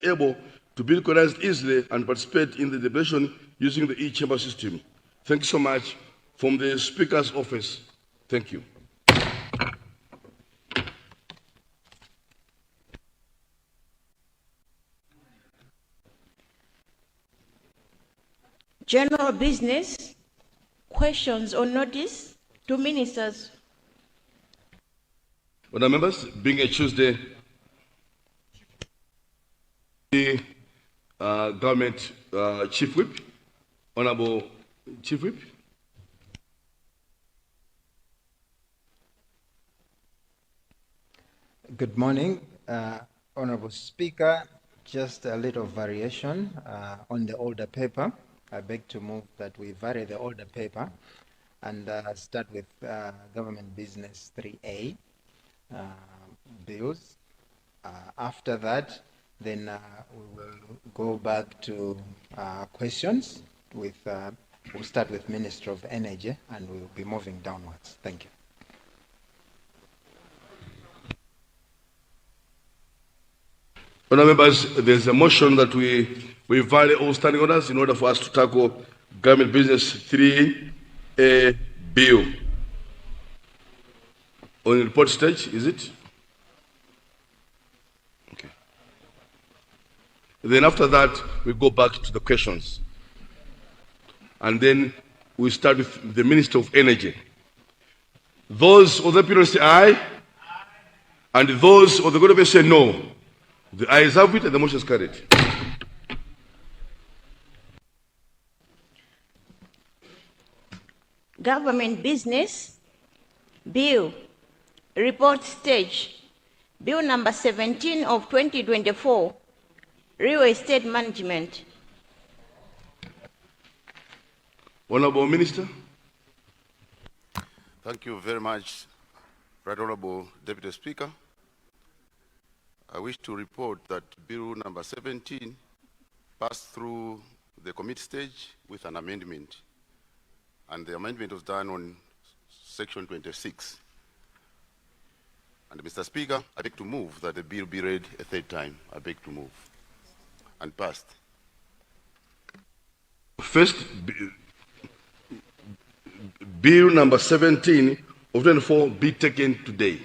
Able to be recognized easily and participate in the deliberation using the e-chamber system. Thank you so much. From the Speaker's office, thank you. General business, questions on notice to ministers. Honourable members, being a Tuesday, the government Chief Whip, Honourable Chief Whip. Good morning, Honourable Speaker. Just a little variation on the older paper. I beg to move that we vary the older paper and start with Government Business 3A bills. After that, then we will go back to questions. We'll start with Minister of Energy and we'll be moving downwards. Thank you. Honourable members, there's a motion that we value all standing orders in order for us to tackle Government Business 3A bill. On the report stage, is it? Okay. Then after that, we go back to the questions. And then we start with the Minister of Energy. Those of the opinion say aye, and those of the good opinion say no. The ayes have it and the motion is carried. Government Business Bill, Report Stage, Bill number 17 of 2024, Real Estate Management. Honourable Minister. Thank you very much, Right Honourable Deputy Speaker. I wish to report that Bill number 17 passed through the committee stage with an amendment, and the amendment was done on section 26. And Mr. Speaker, I beg to move that the bill be read a third time. I beg to move. And passed. First, Bill number 17 of 24 be taken today.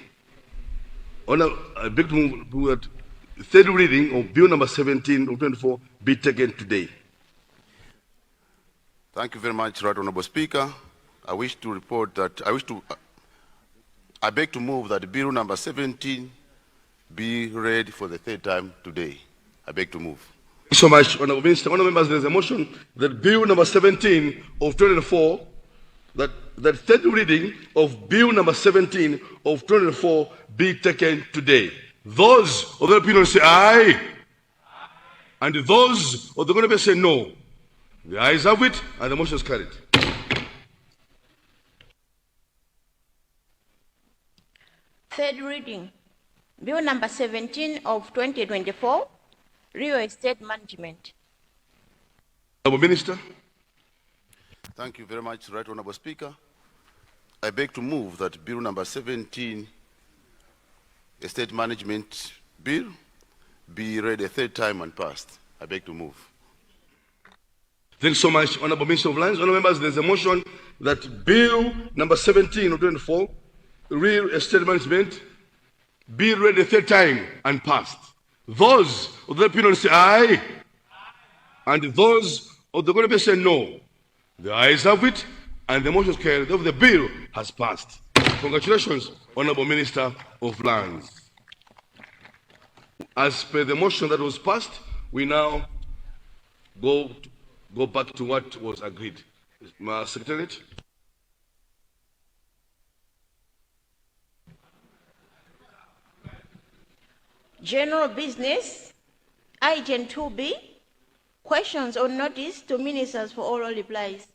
I beg to move that third reading of Bill number 17 of 24 be taken today. Thank you very much, Right Honourable Speaker. I wish to report that I wish to, I beg to move that Bill number 17 be read for the third time today. I beg to move. Thank you so much, Honourable Minister. Honourable members, there is a motion that Bill number 17 of 24, that third reading of Bill number 17 of 24 be taken today. Those of the opinion say aye, and those of the opinion say no. The ayes have it, and the motion is carried. Third reading, Bill number 17 of 2024, Real Estate Management. Honourable Minister. Thank you very much, Right Honourable Speaker. I beg to move that Bill number 17, Estate Management Bill, be read a third time and passed. I beg to move. Thank you so much, Honourable Minister of Lands. Honourable members, there's a motion that Bill number 17 of 24, Real Estate Management, be read a third time and passed. Those of the opinion say aye, and those of the good opinion say no. The ayes have it, and the motion is carried. Therefore, the bill has passed. Congratulations, Honourable Minister of Lands. As per the motion that was passed, we now go back to what was agreed. Secretariat. General Business, Item 2B, questions on notice to ministers for oral replies.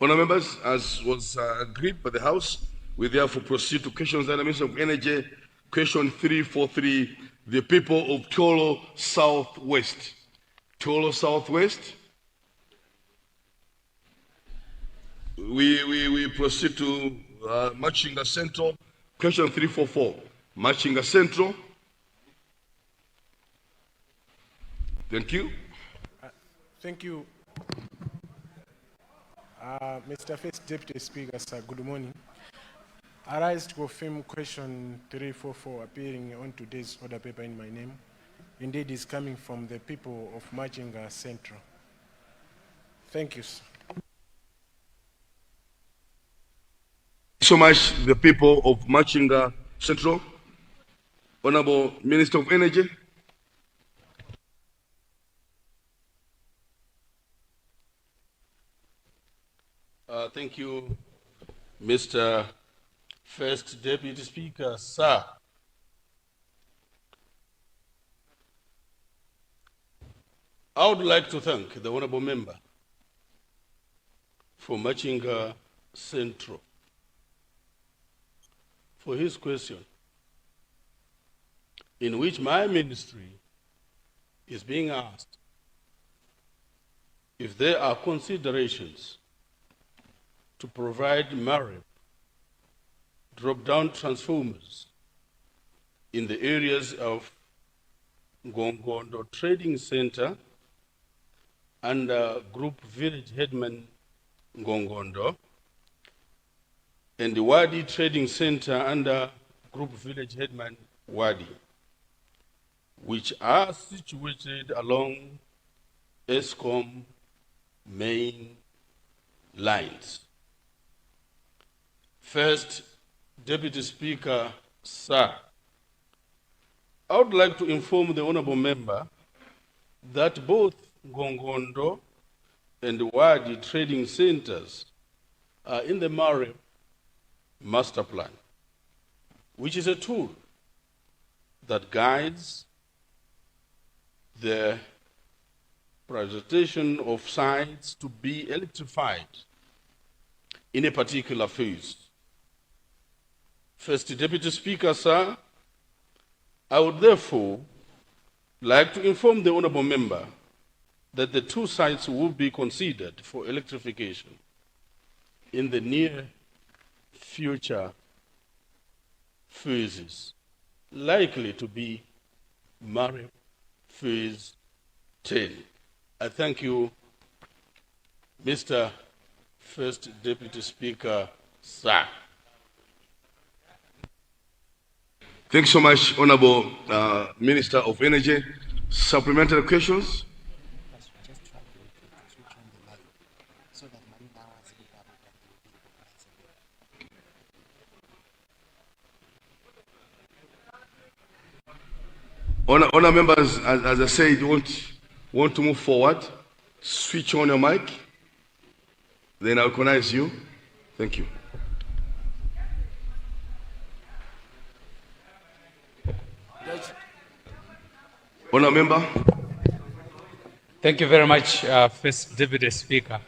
Honourable members, as was agreed by the House, we therefore proceed to questions and the Minister of Energy. Question 343, the people of Thyolo Southwest. Thyolo Southwest. We proceed to Machinga Central. Question 344, Machinga Central. Thank you. Thank you. Mr. First Deputy Speaker, sir, good morning. I rise to confirm question 344 appearing on today's order paper in my name. Indeed, is coming from the people of Machinga Central. Thank you, sir. So much the people of Machinga Central. Honorable Minister of Energy. Thank you, Mr. First Deputy Speaker, sir. I would like to thank the Honorable Member for Machinga Central for his question, in which my ministry is being asked if there are considerations to provide MAREP drop-down transformers in the areas of Ngongondo Trading Center and Group Village Headman Ngongondo, and the Wadi Trading Center under Group Village Headman Wadi, which are situated along ESCOM main lines. First, Deputy Speaker, sir, I would like to inform the Honorable Member that both Ngongondo and Wadi Trading Centers are in the MAREP Master Plan, which is a tool that guides the prioritization of sites to be electrified in a particular phase. First Deputy Speaker, sir, I would therefore like to inform the Honorable Member that the two sites will be considered for electrification in the near future phases, likely to be MAREP Phase 10. I thank you, Mr. First Deputy Speaker, sir. Thanks so much, Honorable Minister of Energy. Supplementary questions? Just try to switch on the light so that Marina hours will be Honor members, as I said, want to move forward, switch on your mic, then I'll recognize you. Thank you. Honor member. Thank you very much, First Deputy Speaker.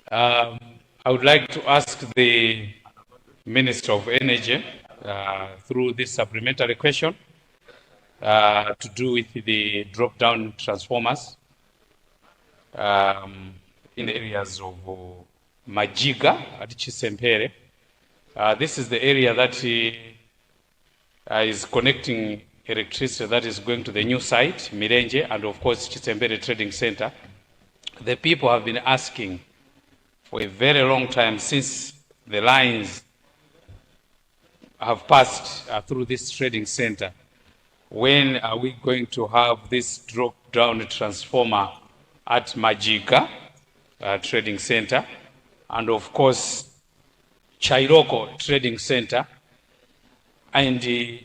I would like to ask the Minister of Energy, through this supplementary question, to do with the drop-down transformers in the areas of Majiga at Chisempere. This is the area that is connecting electricity that is going to the new site, Mirenje, and of course Chisempere Trading Center. The people have been asking for a very long time since the lines have passed through this trading center. When are we going to have this drop-down transformer at Majiga Trading Center, and of course Chairoko Trading Center, and the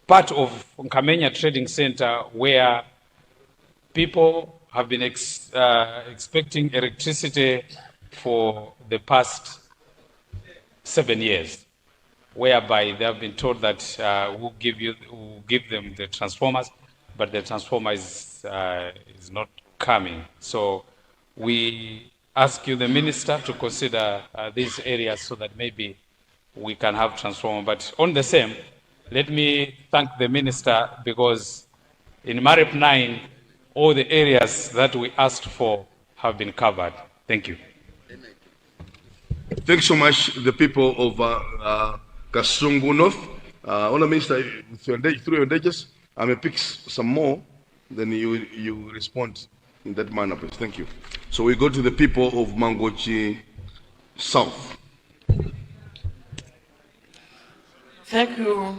part of Nkamenya Trading Center where people have been expecting electricity for the past 7 years, whereby they have been told that we'll give them the transformers, but the transformer is not coming. So we ask you, the minister, to consider these areas so that maybe we can have transformer. But on the same, let me thank the minister, because in MAREP 9, all the areas that we asked for have been covered. Thank you. Thanks so much, the people of Kasungu North. Honourable Minister, through your indulgence, I may pick some more, then you respond in that manner, please. Thank you. So we go to the people of Mangochi South. Thank you,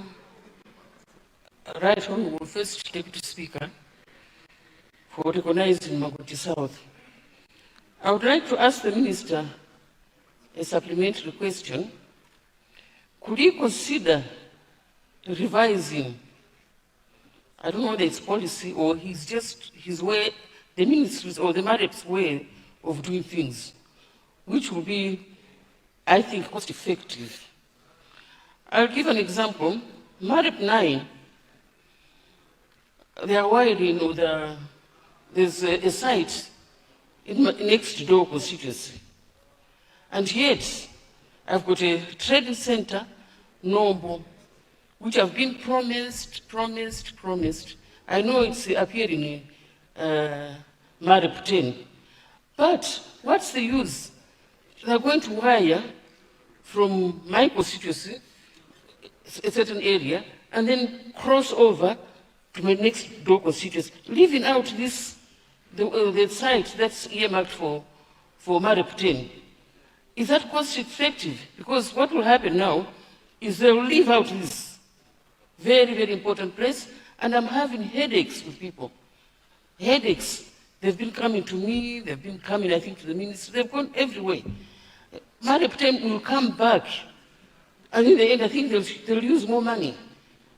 Right Honorable First Deputy Speaker, for recognizing Mangochi South. I would like to ask the Minister a supplementary question. Could he consider revising, I don't know whether it's policy or he's just his way, the ministry's or the MAREP's way of doing things, which will be, I think, cost effective. I'll give an example. MAREP 9, they are wiring, or there's a site in my next door constituency. And yet, I've got a trading center, Noble, which have been promised, promised, promised. I know it's appearing in MAREP 10. But what's the use? They're going to wire from my constituency, a certain area, and then cross over to my next door constituency, leaving out the site that's earmarked for MAREP 10. Is that cost effective? Because what will happen now is they'll leave out this very, very important place, and I'm having headaches with people. Headaches. They've been coming to me, they've been coming, I think, to the ministry, they've gone everywhere. MAREP 10 will come back, and in the end, I think they'll use more money.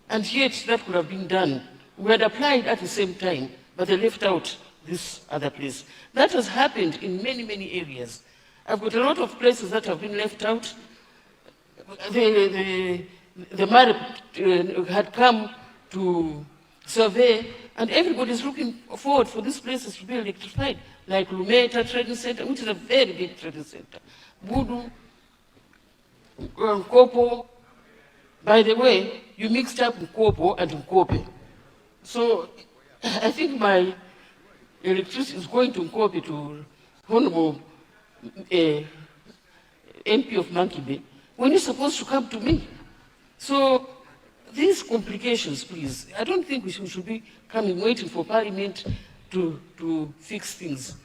And yet, that could have been done. We had applied at the same time, but they left out this other place. That has happened in many, many areas. I've got a lot of places that have been left out. The MAREP had come to survey, and everybody's looking forward for these places to be electrified, like Lumeta Trading Center, which is a very big trading center. Budu, Nkopo. By the way, you mixed up Nkopo and Nkope. So I think my electricity is going to Nkope to Honorable MP of Monkey Bay, when it's supposed to come to me. So these complications, please, I don't think we should be coming waiting for Parliament to fix things.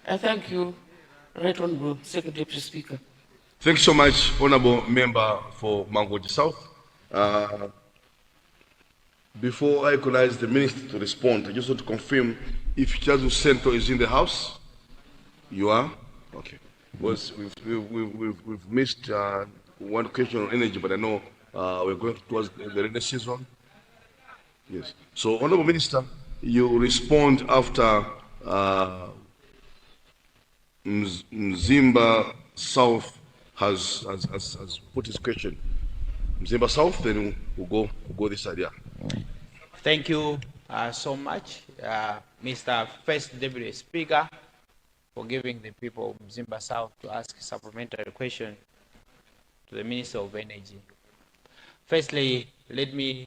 I thank you, Right Honorable Second Deputy Speaker. Thanks so much, Honorable Member for Mangochi South. Before I recognize the Minister to respond, I just want to confirm if Chiradzulu Central is in the house. You are? Okay. Because we've missed one question on energy, but I know we're going towards the rainy season. Yes. So, Honorable Minister, you respond after Mzimba South has put his question. Mzimba South, then we'll go this side, yeah. Thank you so much, Mr. First Deputy Speaker, for giving the people of Mzimba South to ask a supplementary question to the Minister of Energy. Firstly, let me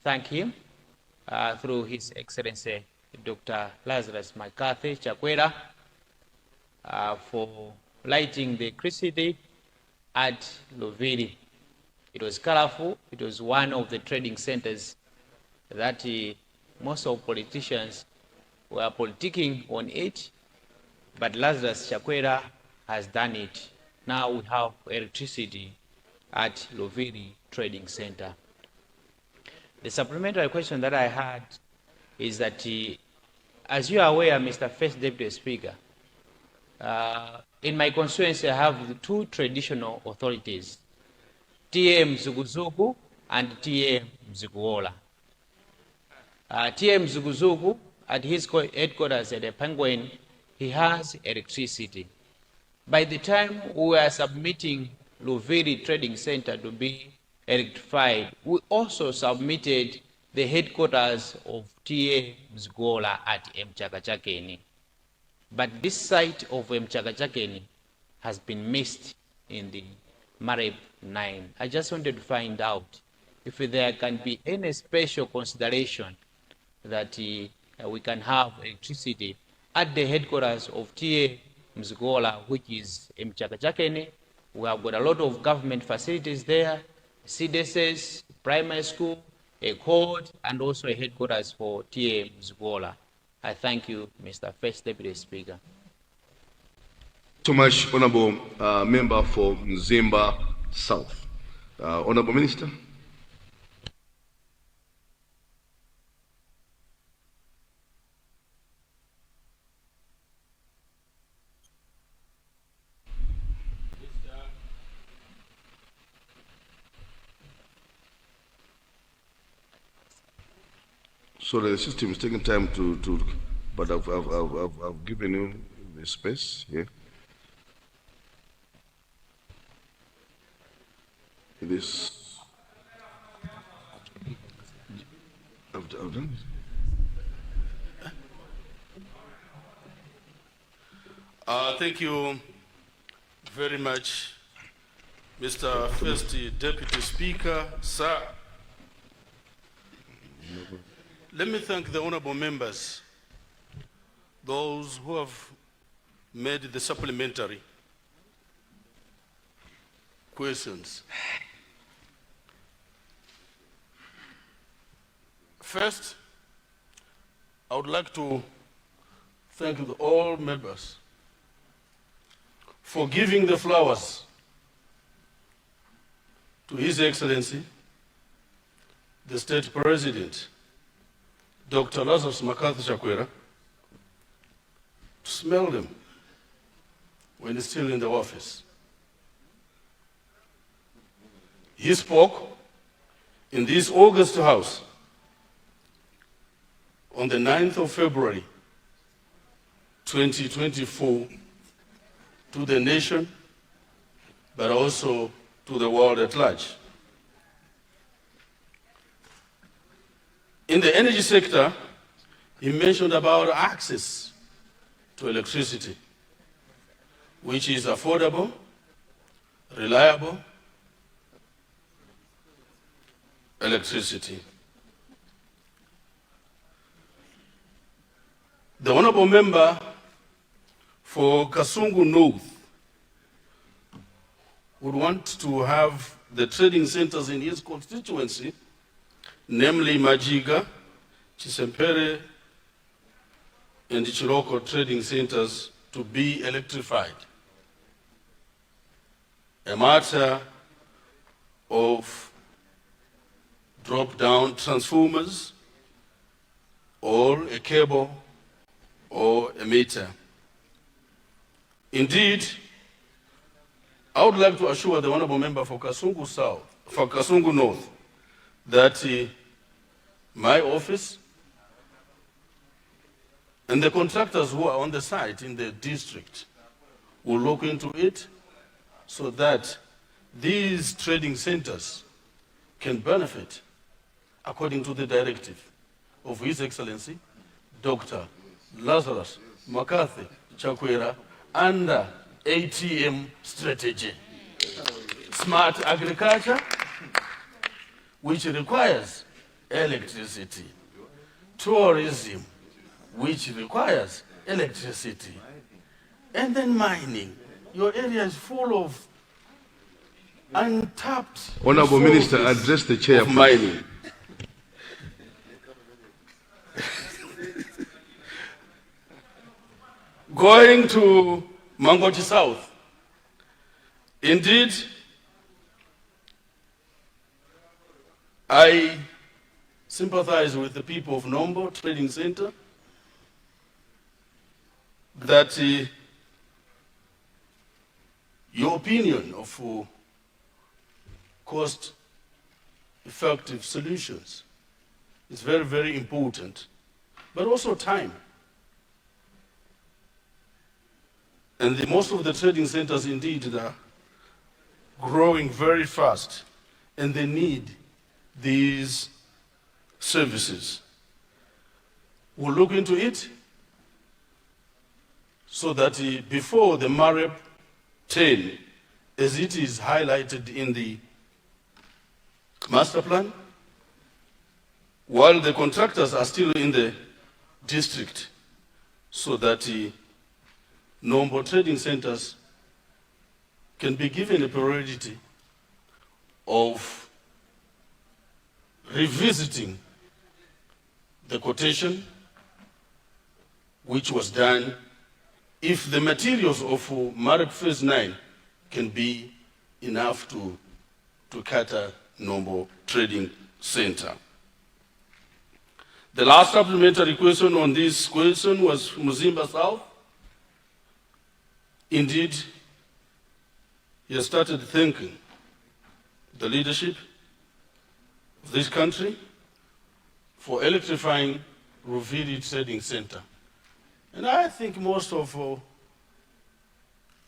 thank him through His Excellency Dr. Lazarus McCarthy Chakwera for lighting the electricity at Luviri. It was colorful. It was one of the trading centers that most of politicians were politicking on it, but Lazarus Chakwera has done it. Now we have electricity at Luviri Trading Center. The supplementary question that I had is that, as you are aware, Mr. First Deputy Speaker, in my constituency I have the two traditional authorities, TA Mzukuzuku and TA Mzikuola. TA Mzukuzuku, at his headquarters at the Penguin, he has electricity. By the time we were submitting Luviri Trading Center to be electrified, we also submitted the headquarters of TA Mzikuola at Mchakachakeni. But this site of Mchakachakeni has been missed in the MAREP 9. I just wanted to find out if there can be any special consideration that we can have electricity at the headquarters of TA Mzikuola, which is Mchakachakeni. We have got a lot of government facilities there, CDSS, primary school, a court and also a headquarters for TA Mzgola. I thank you, Mr. First Deputy Speaker. So much, Honorable Member for Mzimba South. Honorable Minister. So the system is taking time to but I've given you the space here. This, I've done it. Thank you very much, Mr. First Deputy Speaker, sir. Let me thank the honorable members, those who have made the supplementary questions. First, I would like to thank all members for giving the flowers to His Excellency, the State President, Dr. Lazarus McCarthy Chakwera, to smell them when he's still in the office. He spoke in this august house on the 9th of February, 2024, to the nation, but also to the world at large. In the energy sector, he mentioned about access to electricity, which is affordable, reliable electricity. The honorable member for Kasungu North would want to have the trading centers in his constituency, namely Majiga, Chisempere, and Chiroko trading centers, to be electrified. A matter of drop-down transformers or a cable or a meter. Indeed, I would like to assure the honorable member for Kasungu South, for Kasungu North, that my office and the contractors who are on the site in the district will look into it so that these trading centers can benefit according to the directive of His Excellency, Dr. Lazarus McCarthy Chakwera, under ATM strategy. Smart agriculture, which requires electricity. Tourism, which requires electricity. And then mining. Your area is full of untapped Honorable Minister, resources address the chair, of please. mining. Going to Mangochi South. Indeed, I sympathize with the people of Nombo Trading Center that your opinion of cost-effective solutions is very, very important, but also time. And most of the trading centers, indeed, are growing very fast, and they need these services. We'll look into it so that before the MAREP 10, as it is highlighted in the master plan, while the contractors are still in the district, so that Nombo trading centers can be given a priority of revisiting the quotation which was done if the materials of MAREP Phase 9 can be enough to cater Nombo Trading Center. The last supplementary question on this question was Muzimba South. Indeed, he has started thanking the leadership of this country for electrifying Ruviri Trading Center. And I think most of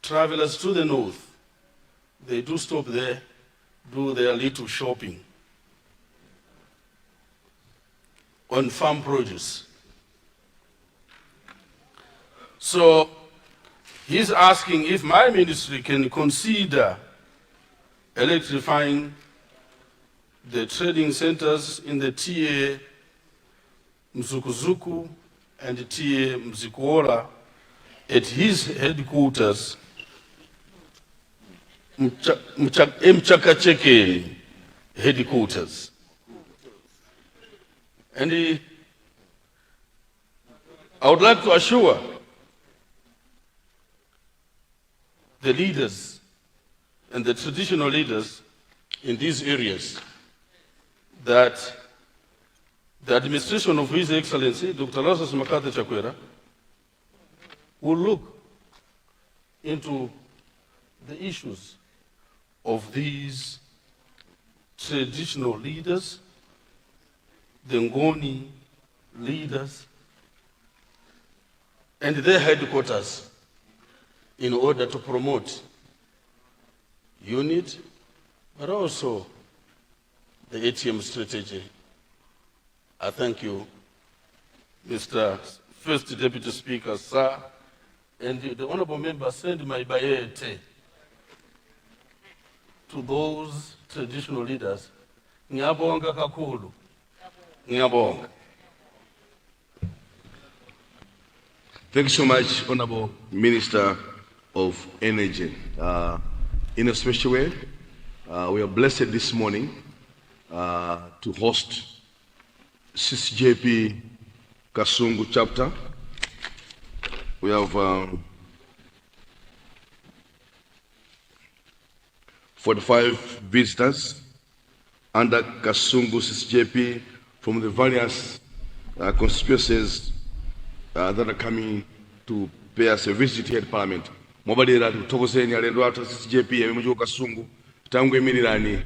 travelers to the north, they do stop there, do their little shopping on farm produce. So he's asking if my ministry can consider electrifying the trading centers in the TA Mzukuzuku and TA Mzikuola at his headquarters, Mchakachekeni headquarters. And I would like to assure the leaders and the traditional leaders in these areas that the administration of His Excellency Dr. Lazarus McCarthy Chakwera will look into the issues of these traditional leaders, the Ngoni leaders, and their headquarters in order to promote unity, but also the ATM strategy. I thank you, Mr. First Deputy Speaker, sir, and the honorable member send my bayete to those traditional leaders. Ngiyabonga kakhulu. Ngiyabonga. Thank you so much, Honorable Minister of Energy. In a special way, we are blessed this morning to host CCJP Kasungu chapter. We have 45 visitors under Kasungu CCJP from the various constituencies that are coming to pay us a visit here at Parliament. Mwapadera tikuthokozeni alendo athu a CCJP amene muchoka Kasungu. Tangoyimirirani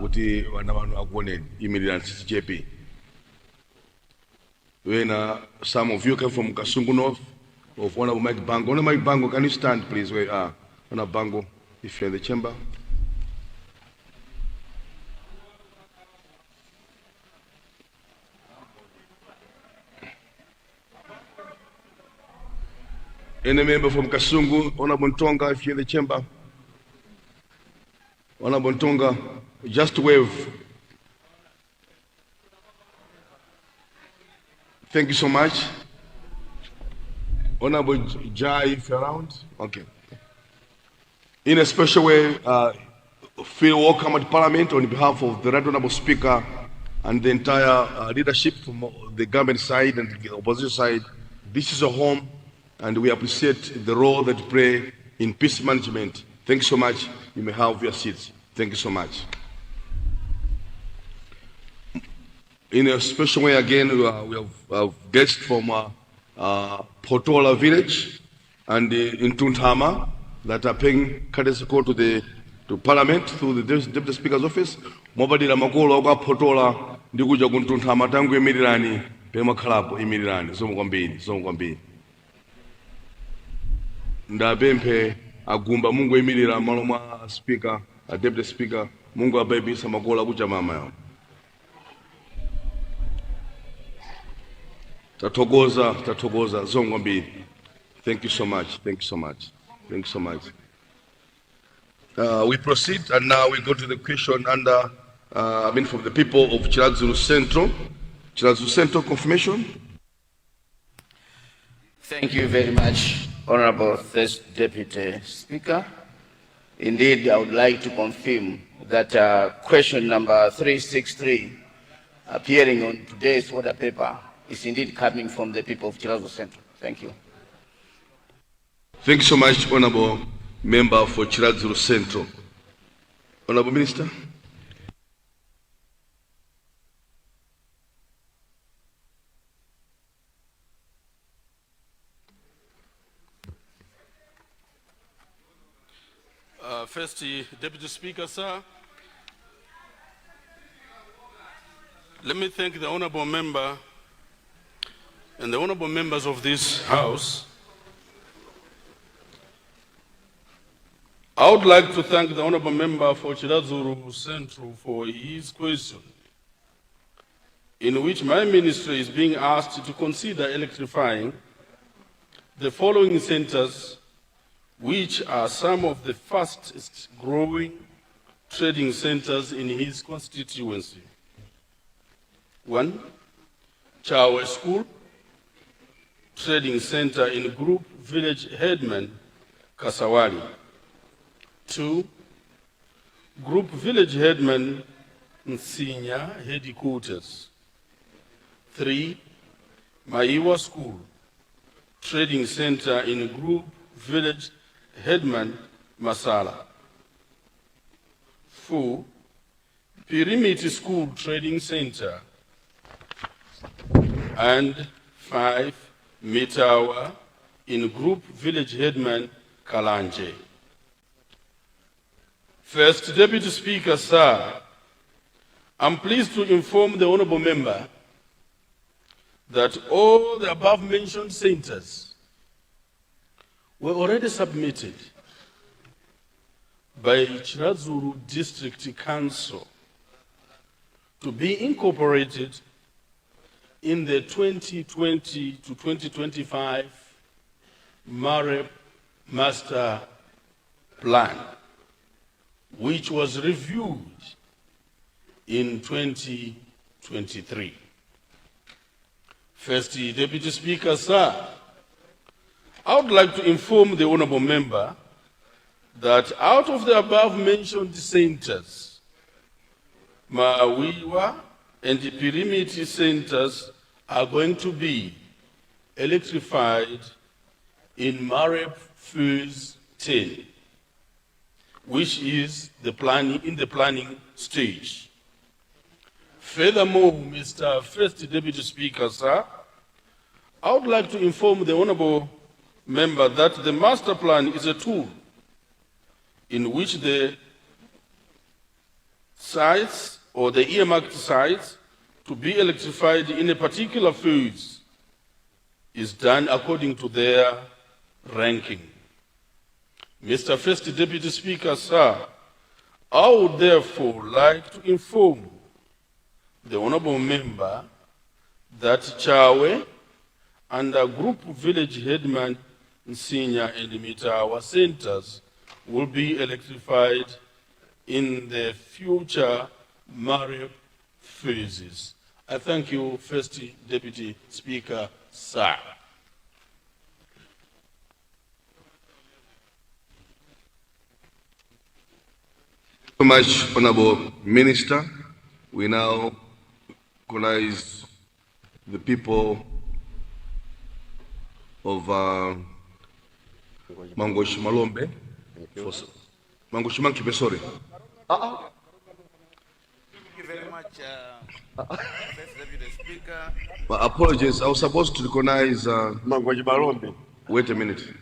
kuti vana vanu akuoneni. Imirirani CCJP. When some of you come from Kasungu North, of Honorable Mike Bango. Honorable Mike Bango, can you stand please where you are? Honorable Bango, if you're in the chamber. Any member from Kasungu, Honorable Ntonga, if you're in the chamber. Honorable Ntonga, just wave. Thank you so much. Honorable Jai, if you're around. Okay. In a special way, feel welcome at Parliament on behalf of the Right Honorable Speaker and the entire leadership from the government side and the opposition side. This is a home, and we appreciate the role that you play in peace management. Thank you so much. You may have your seats. Thank you so much. In a special way, again, we have guests from Potola village and in Tuntama that are paying courtesy call to Parliament through the Deputy Speaker's office. Mwapadera makolo aku Potola ndi kuja ku Mtunthama, tangoyimirirani pemakhalapo, imirirani. Zikomo kwambiri, zikomo kwambiri. Ndapemphe agumba mungoyimirira malo mwa speaker, a deputy speaker, mungu abaibisa makolo akucha mama yawo. Tathokoza, tathokoza, zikomo kwambiri. Thank you so much, thank you so much, thank you so much. We proceed, and now we go to the question under, I mean, from the people of Chiradzulu Central. Chiradzulu Central confirmation. Thank you very much, Honorable First Deputy Speaker. Indeed, I would like to confirm that question number 363 appearing on today's order paper is indeed coming from the people of Chiradzulu Central. Thank you. Thank you so much, Honorable Member for Chiradzulu Central. Honorable Minister. First, Deputy Speaker, sir, let me thank the Honorable Member and the Honorable Members of this House. I would like to thank the Honorable Member for Chiradzulu Central for his question, in which my ministry is being asked to consider electrifying the following centers, which are some of the fastest growing trading centers in his constituency. 1, Chawe School Trading Center in Group Village Headman, Kasawali. 2, Group Village Headman, Nsinya Headquarters. 3, Maiwa School Trading Center in Group Village Headman, Masala. 4, Pirimiti School Trading Center. And 5, Mitawa in Group Village Headman, Kalanje. First Deputy Speaker, sir, I'm pleased to inform the Honorable Member that all the above mentioned centers were already submitted by Chiradzulu District Council to be incorporated in the 2020 to 2025 MAREP Master Plan, which was reviewed in 2023. First Deputy Speaker, sir, I would like to inform the Honorable Member that out of the above mentioned centers, Mawiwa and the Pirimiti centers are going to be electrified in MAREP Phase 10, which is in the planning stage. Furthermore, Mr. First Deputy Speaker, sir, I would like to inform the Honorable Member that the master plan is a tool in which the sites or the earmarked sites to be electrified in a particular phase is done according to their ranking. Mr. First Deputy Speaker, sir, I would therefore like to inform the Honorable Member that Chawe and the Group Village Headman Nsinya and Mitawa centers will be electrified in the future MAREP phases. I thank you, First Deputy Speaker, sir. Thank you so much, Honorable Minister. We now recognize the people of Mangochi Malombe. Mangochi Mankipe, sorry. Thank you very much, First Deputy Speaker. My apologies, I was supposed to recognize Mangochi Malombe. Wait a minute.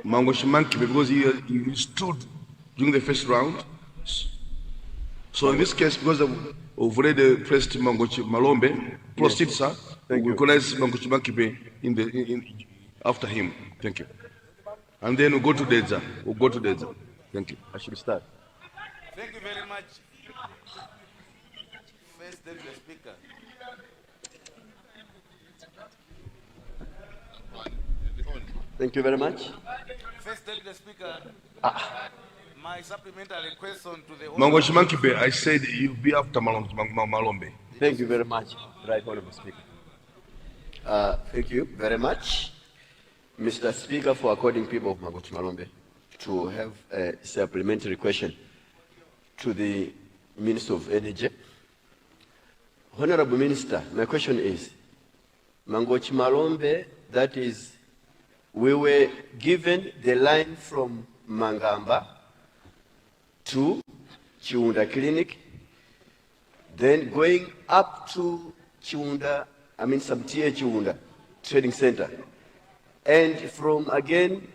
Mangochi Mankipe, because he stood during the first round. So in this case, because we've already pressed Mangochi Malombe, proceed, sir. Thank we you. recognize Mangochi Mankipe after him. Thank you. And then we'll go to Dedza. We'll go to Dedza. Thank you. I should start. Thank you very much, First Deputy Speaker. Thank you very much. First Deputy Speaker, my supplementary question to the Mangochi Mankipe, I said you'll be after Malombe. Thank you very much, Right Honorable Speaker. Thank you very much, Mr. Speaker, for according people of Mangochi Malombe to have a supplementary question to the Minister of Energy. Honorable Minister, my question is, Mangochi Malombe, that is, we were given the line from Mangamba to Chiunda Clinic, then going up to Chiunda, I mean some TA Chiunda Trading Center, and from again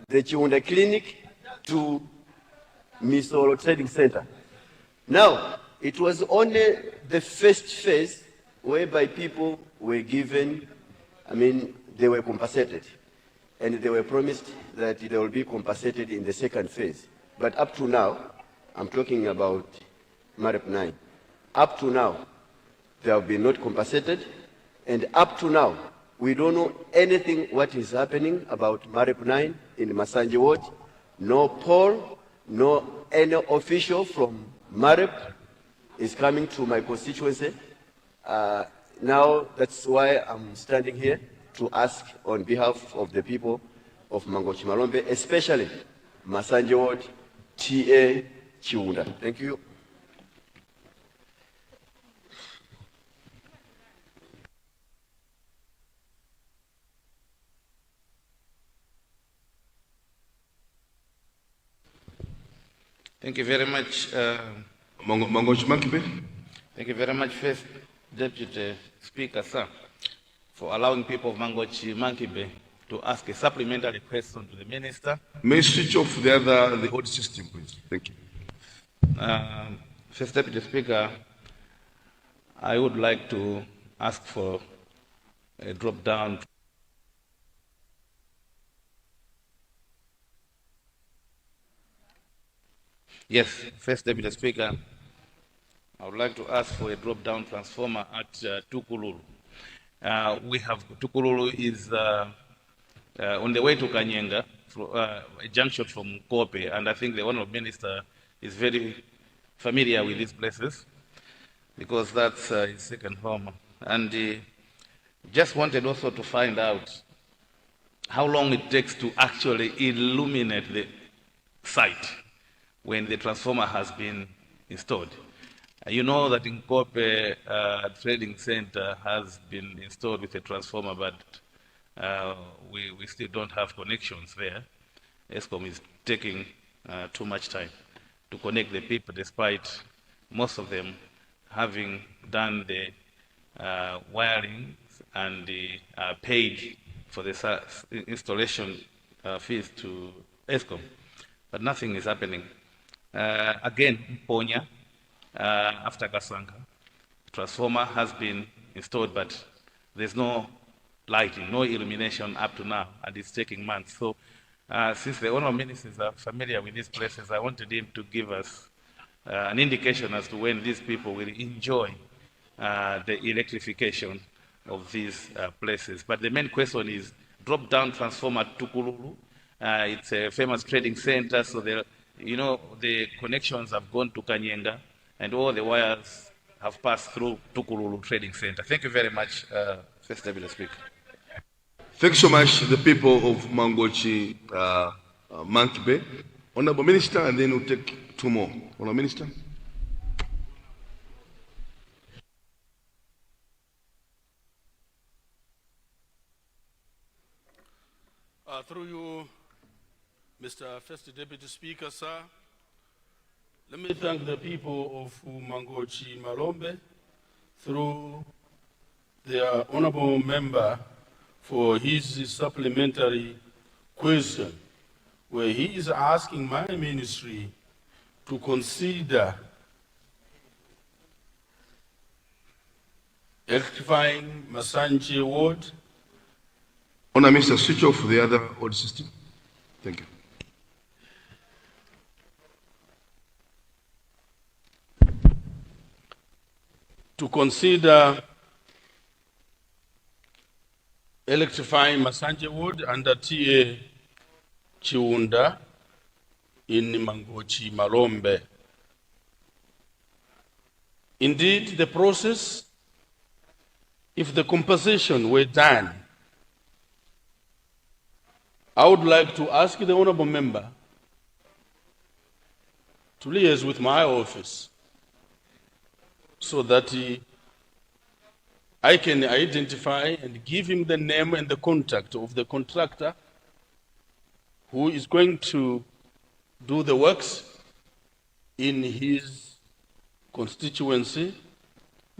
the Chiunda Clinic to Misolo Trading Center. Now, it was only the first phase whereby people were given, I mean, they were compensated. And they were promised that they will be compensated in the second phase. But up to now, I'm talking about MAREP 9. Up to now, they have been not compensated. And up to now, we don't know anything what is happening about MAREP 9 in Masanji Ward. No poll, no any official from MAREP is coming to my constituency. Now, that's why I'm standing here to ask on behalf of the people of Mangochi Malombe, especially Masanje Ward, TA Chiunda. Thank you. Thank you very much. Mangochi Monkey Bay. Thank you very much, First Deputy Speaker, sir, for allowing people of Mangochi Monkey Bay to ask a supplementary question to the Minister. May you switch off the old system, please. Thank you. First Deputy Speaker, I would like to ask for a drop down. Yes, First Deputy Speaker, I would like to ask for a drop-down transformer at Tukululu. We have Tukululu is on the way to Kanyenga, a junction from Kope, and I think the Honorable Minister is very familiar with these places because that's his second home. And just wanted also to find out how long it takes to actually illuminate the site when the transformer has been installed. You know that in Kope Trading Center has been installed with a transformer, but we still don't have connections there. ESCOM is taking too much time to connect the people, despite most of them having done the wiring and the paid for the installation fees to ESCOM. But nothing is happening. Again, Mponya, after Kasanka, transformer has been installed, but there's no lighting, no illumination up to now, and it's taking months. So since the Honorable Ministers are familiar with these places, I wanted him to give us an indication as to when these people will enjoy the electrification of these places. But the main question is drop-down transformer Tukululu. It's a famous trading center, so the connections have gone to Kanyenga, and all the wires have passed through Tukululu Trading Center. Thank you very much, First Deputy Speaker. Thank you so much, the people of Mangochi Monkey Bay. Honorable Minister, and then we'll take two more. Honorable Minister. Through you, Mr. First Deputy Speaker, sir, let me thank the people of Mangochi Malombe through their honorable member for his supplementary question, where he is asking my ministry to consider electrifying Masanje Ward. Honorable Minister, switch off the other old system. Thank you. To consider electrifying Masanje Ward under TA Chiunda in Mangochi Malombe. Indeed, the process, if the compensation were done, I would like to ask the honorable member to liaise with my office so that I can identify and give him the name and the contact of the contractor who is going to do the works in his constituency,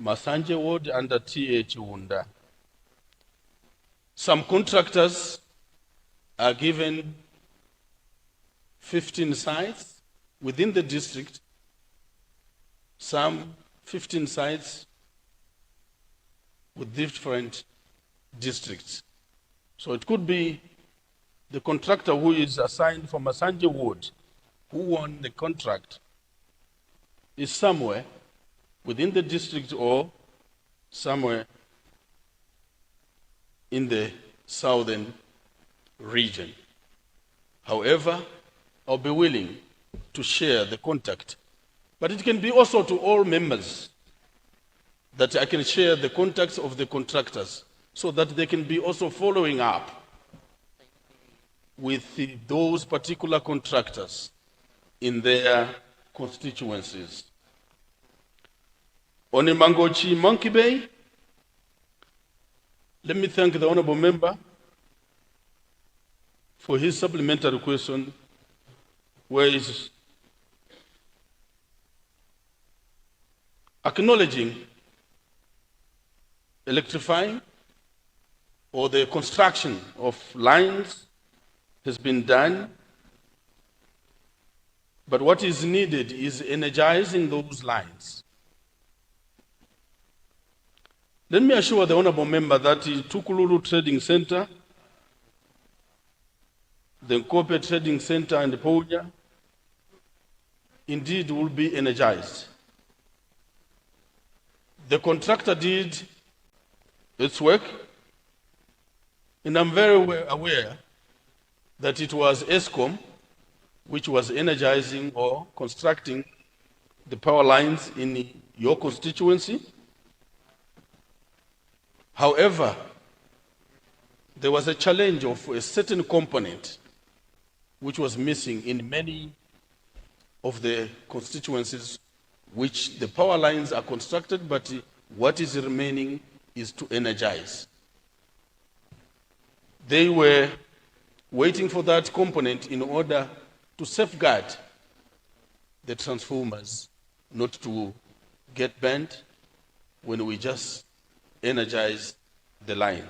Masanje Ward under T.A. Chiwunda. Some contractors are given 15 sites within the district, some 15 sites with different districts. So it could be the contractor who is assigned for Masanje Ward, who won the contract, is somewhere within the district or somewhere in the southern region. However, I'll be willing to share the contact. But it can be also to all members that I can share the contacts of the contractors so that they can be also following up with those particular contractors in their constituencies. On Mangochi Monkey Bay, let me thank the honorable member for his supplementary question, where he's acknowledging electrifying or the construction of lines has been done, but what is needed is energizing those lines. Let me assure the honorable member that the Tukululu Trading Center, the Nkope Trading Center and Pounya indeed will be energized. The contractor did its work, and I'm very well aware that it was ESCOM which was energizing or constructing the power lines in your constituency. However, there was a challenge of a certain component which was missing in many of the constituencies which the power lines are constructed, but what is remaining is to energize. They were waiting for that component in order to safeguard the transformers not to get bent when we just energize the line.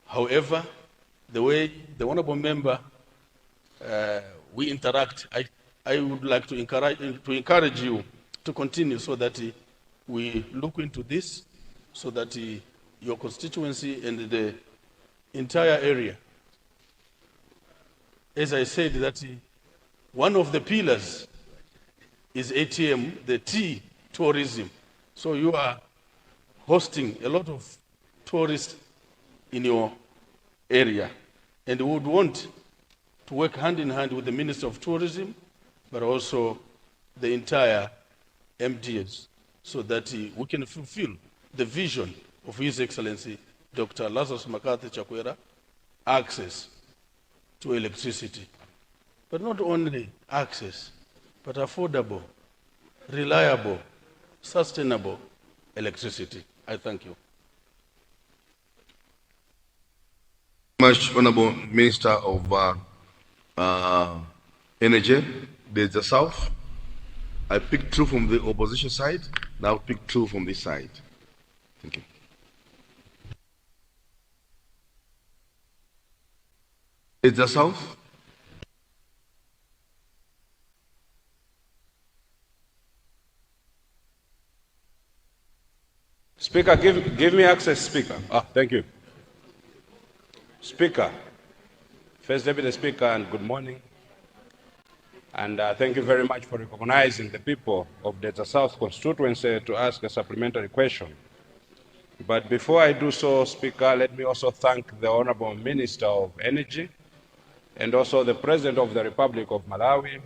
However, the way the honorable member we interact, I would like to encourage you to continue so that we look into this, so that your constituency and the entire area. As I said, that one of the pillars is ATM, the T, tourism. So you are hosting a lot of tourists in your area. And we would want to work hand in hand with the Minister of Tourism, but also the entire MDs, so that we can fulfill the vision of His Excellency, Dr. Lazarus McCarthy Chakwera, access to electricity. But not only access, but affordable, reliable, sustainable electricity. I thank you. Much, Honorable Minister of Energy, there's the South. I picked two from the opposition side, now pick two from this side. Thank you. It's the South. Speaker, give me access, Speaker. Thank you. Speaker, First Deputy Speaker, and good morning. And thank you very much for recognizing the people of Dedza South constituency to ask a supplementary question. But before I do so, Speaker, let me also thank the Honorable Minister of Energy and also the President of the Republic of Malawi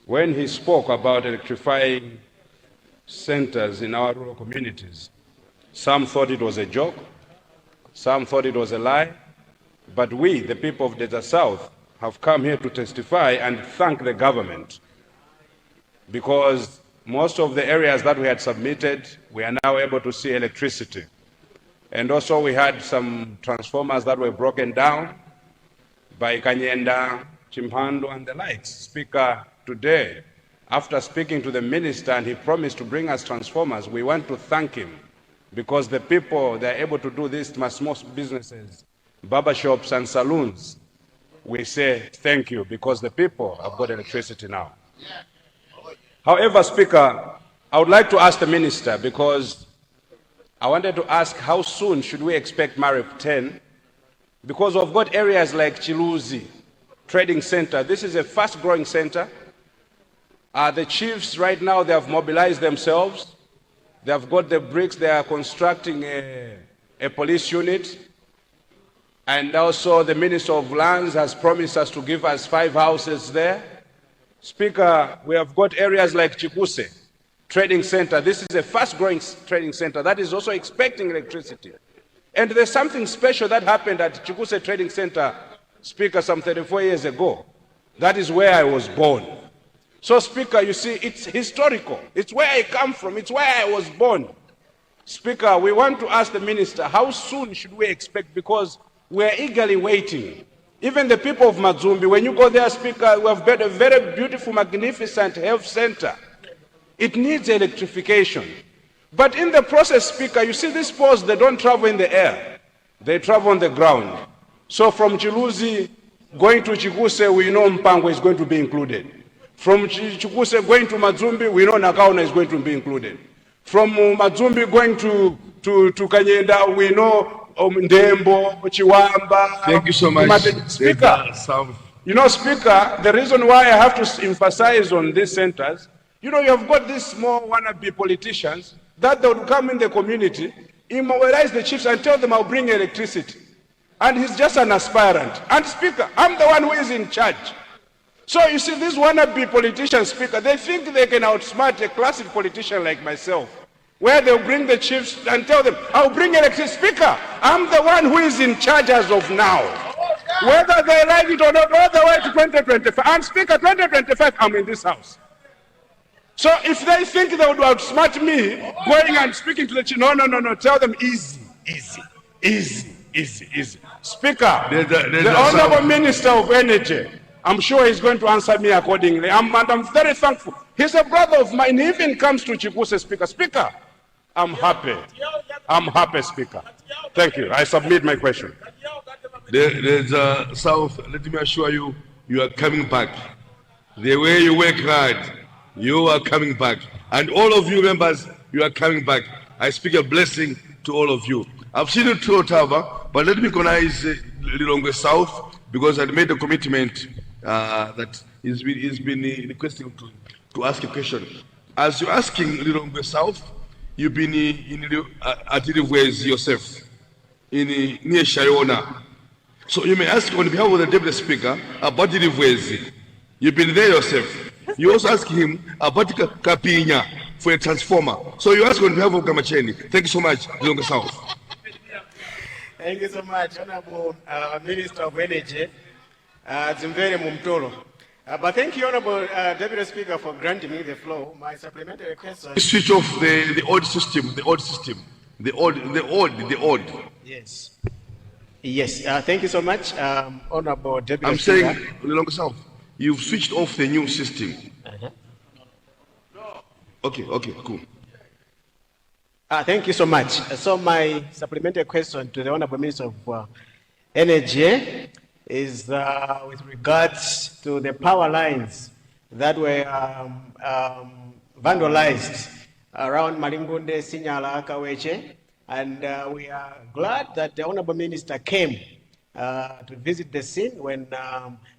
when he spoke about electrifying centers in our rural communities. Some thought it was a joke, some thought it was a lie, but we, the people of Dedza South, have come here to testify and thank the government, because most of the areas that we had submitted, we are now able to see electricity. And also we had some transformers that were broken down by Kanyenda, Chimpando, and the likes. Speaker, today, after speaking to the minister and he promised to bring us transformers, we want to thank him because the people, they are able to do this, my small businesses, barber shops and saloons. We say thank you because the people have got electricity now. However, Speaker, I would like to ask the minister, because I wanted to ask how soon should we expect MAREP 10, because we've got areas like Chiluzi Trading Center. This is a fast-growing center. The chiefs right now, they have mobilized themselves. They have got the bricks. They are constructing a police unit. And also the Minister of Lands has promised us to give us 5 houses there. Speaker, we have got areas like Chikuse Trading Center. This is a fast-growing trading center that is also expecting electricity. And there's something special that happened at Chikuse Trading Center, Speaker, some 34 years ago. That is where I was born. So, Speaker, you see, it's historical. It's where I come from. It's where I was born. Speaker, we want to ask the minister, how soon should we expect? Because we are eagerly waiting. Even the people of Madzumbi, when you go there, Speaker, we have built a very beautiful, magnificent health center. It needs electrification. But in the process, Speaker, you see these poles, they don't travel in the air. They travel on the ground. So from Chiluzi going to Chikuse, we know Mpango is going to be included. From Chikuse going to Madzumbi, we know Nakaona is going to be included. From Madzumbi going to Kanyenda, we know Ndembo, Chiwamba. Thank you so much. Speaker, you know, Speaker, the reason why I have to emphasize on these centers, you know, you have got these small wannabe politicians that they would come in the community, immobilize the chiefs and tell them I'll bring electricity. And he's just an aspirant. And Speaker, I'm the one who is in charge. So you see, these wannabe politicians, Speaker, they think they can outsmart a classic politician like myself, where they'll bring the chiefs and tell them, I'll bring electricity. Speaker, I'm the one who is in charge as of now. Whether they like it or not, all the way to 2025. And Speaker, 2025, I'm in this house. So if they think they would outsmart me, going and speaking to the chief, no, no, no, no, tell them easy, easy, easy, easy, easy. Speaker, the Honorable Minister of Energy, I'm sure he's going to answer me accordingly. And I'm very thankful. He's a brother of mine. He even comes to Chikuse, Speaker. Speaker, I'm happy. I'm happy, Speaker. Thank you. I submit my question. There's South, let me assure you, you are coming back. The way you work hard, you are coming back. And all of you members, you are coming back. I speak a blessing to all of you. I've seen you to Ottawa, but let me recognize Lilongwe South, because I made a commitment that he's been requesting to ask a question. As you're asking Lilongwe South, you've been at Ilivwezi yourself, in near Shayona. So you may ask on behalf of the Deputy Speaker about Ilivwezi. You've been there yourself. You also ask him about Kapinya for a transformer. So you ask on behalf of Gamacheni. Thank you so much, Lilongwe South. Thank you so much, Honorable Minister of Energy, Zimvere Mumtolo. But thank you, Honorable Deputy Speaker, for granting me the floor. My supplementary question. Switch off the old system, the old system, the old, the old, the old. Yes. Yes, thank you so much, Honorable Deputy I'm Speaker. saying, Lilongwe South, you've switched off the new system. Uh-huh. Okay, okay, cool. Thank you so much. So my supplementary question to the Honorable Minister of Energy is with regards to the power lines that were vandalized around Malingunde, Sinyala, Kaweche, and we are glad that the Honorable Minister came to visit the scene when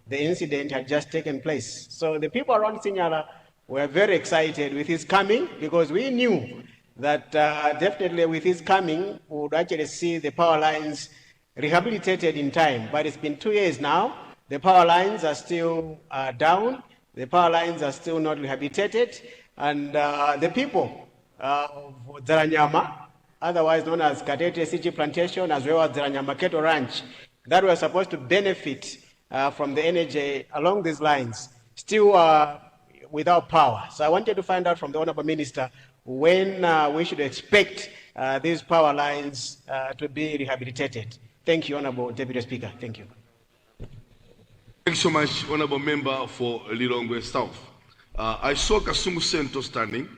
the incident had just taken place. So the people around Sinyala were very excited with his coming, because we knew that definitely with his coming, we would actually see the power lines rehabilitated in time. But it's been 2 years now. The power lines are still down. The power lines are still not rehabilitated. And the people of Dzalanyama, otherwise known as Katete CG Plantation, as well as Dzalanyama Cattle Ranch, that were supposed to benefit from the energy along these lines, still without power. So I wanted to find out from the Honorable Minister when we should expect these power lines to be rehabilitated. Thank you, Honorable Deputy Speaker. Thank you. Thank you so much, Honorable Member for Lilongwe South. I saw Kasungu Central standing.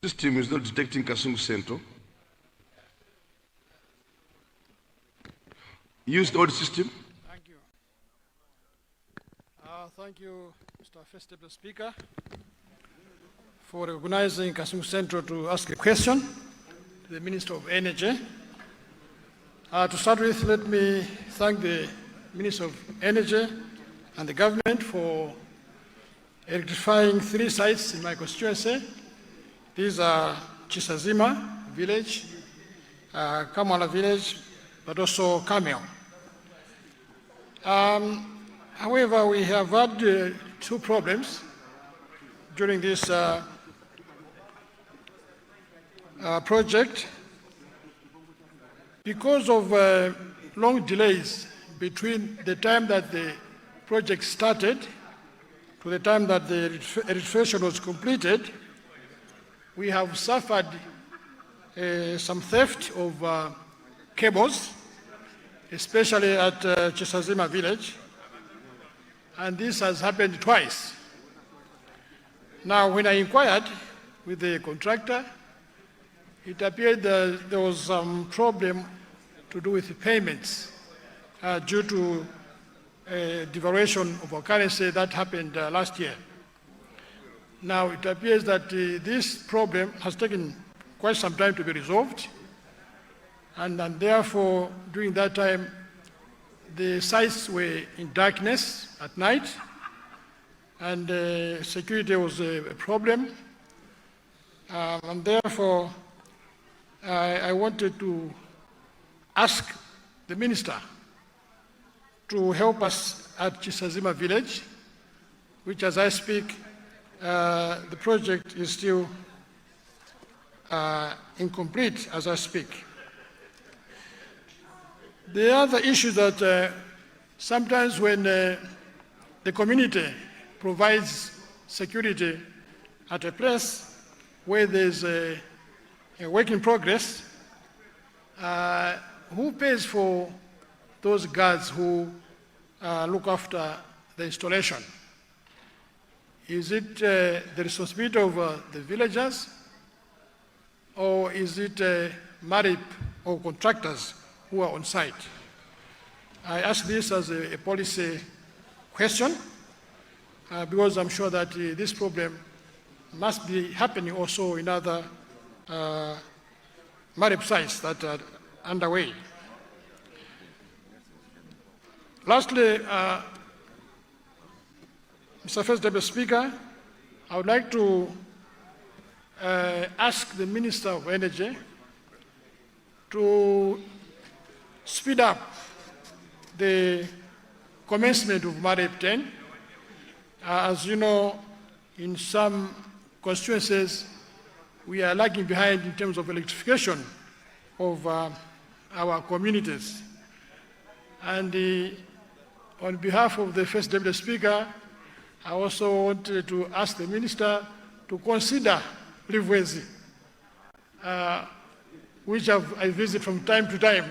System is not detecting Kasungu Central. Use the old system. Thank you. Thank you, Mr. First Deputy Speaker, for recognizing Kasungu Central to ask a question to the Minister of Energy. To start with, let me thank the Minister of Energy and the government for electrifying 3 sites in my constituency. These are Chisazima village, Kamala village, but also Camel. However, we have had 2 problems during this project. Because of long delays between the time that the project started to the time that the electrification was completed, we have suffered some theft of cables, especially at Chisazima village, and this has happened twice. Now, when I inquired with the contractor, it appeared that there was some problem to do with the payments due to devaluation of our currency that happened last year. Now, it appears that this problem has taken quite some time to be resolved, and therefore, during that time, the sites were in darkness at night, and security was a problem. And therefore, I wanted to ask the minister to help us at Chisazima village, which as I speak, the project is still incomplete as I speak. The other issue that sometimes when the community provides security at a place where there's a work in progress, who pays for those guards who look after the installation? Is it the responsibility of the villagers, or is it MAREP or contractors who are on site? I ask this as a policy question because I'm sure that this problem must be happening also in other MAREP sites that are underway. Lastly, Mr. First Deputy Speaker, I would like to ask the Minister of Energy to speed up the commencement of MAREP 10. As you know, in some constituencies, we are lagging behind in terms of electrification of our communities. And on behalf of the First Deputy Speaker, I also wanted to ask the Minister to consider Livwezi, which I visit from time to time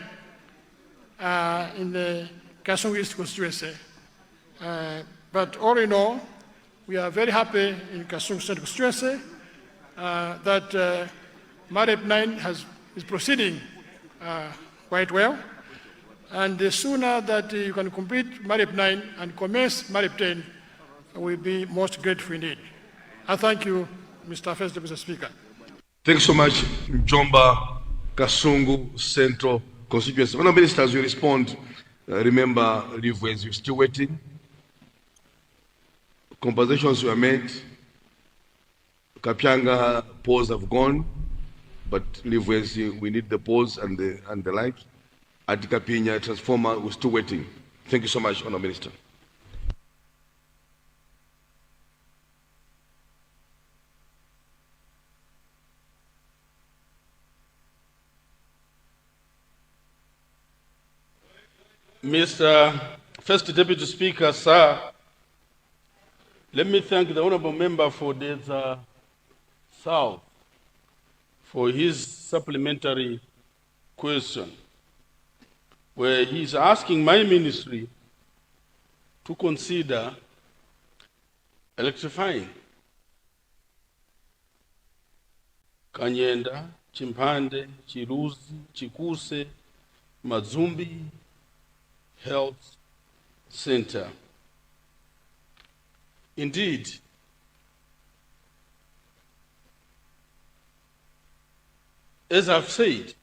in the Kasungu East constituency. But all in all, we are very happy in Kasungu Central constituency that MAREP 9 is proceeding quite well. And the sooner that you can complete MAREP 9 and commence MAREP 10, we'll be most grateful indeed. I thank you, Mr. First Deputy Speaker. Thanks so much, Njomba Kasungu Central constituency. Honourable Minister, as you respond, remember, Livwezi, you're still waiting. Compensations were made. Kapyanga poles have gone, but Livwezi, we need the poles and the like. At Kapinya transformer, we're still waiting. Thank you so much, Honourable Minister. Mr. First Deputy Speaker, sir, let me thank the Honorable Member for Dedza South for his supplementary question, where he is asking my ministry to consider electrifying Kanyenda, Chimpande, Chiruzi, Chikuse, Madzumbi Health Center. Indeed, as I've said,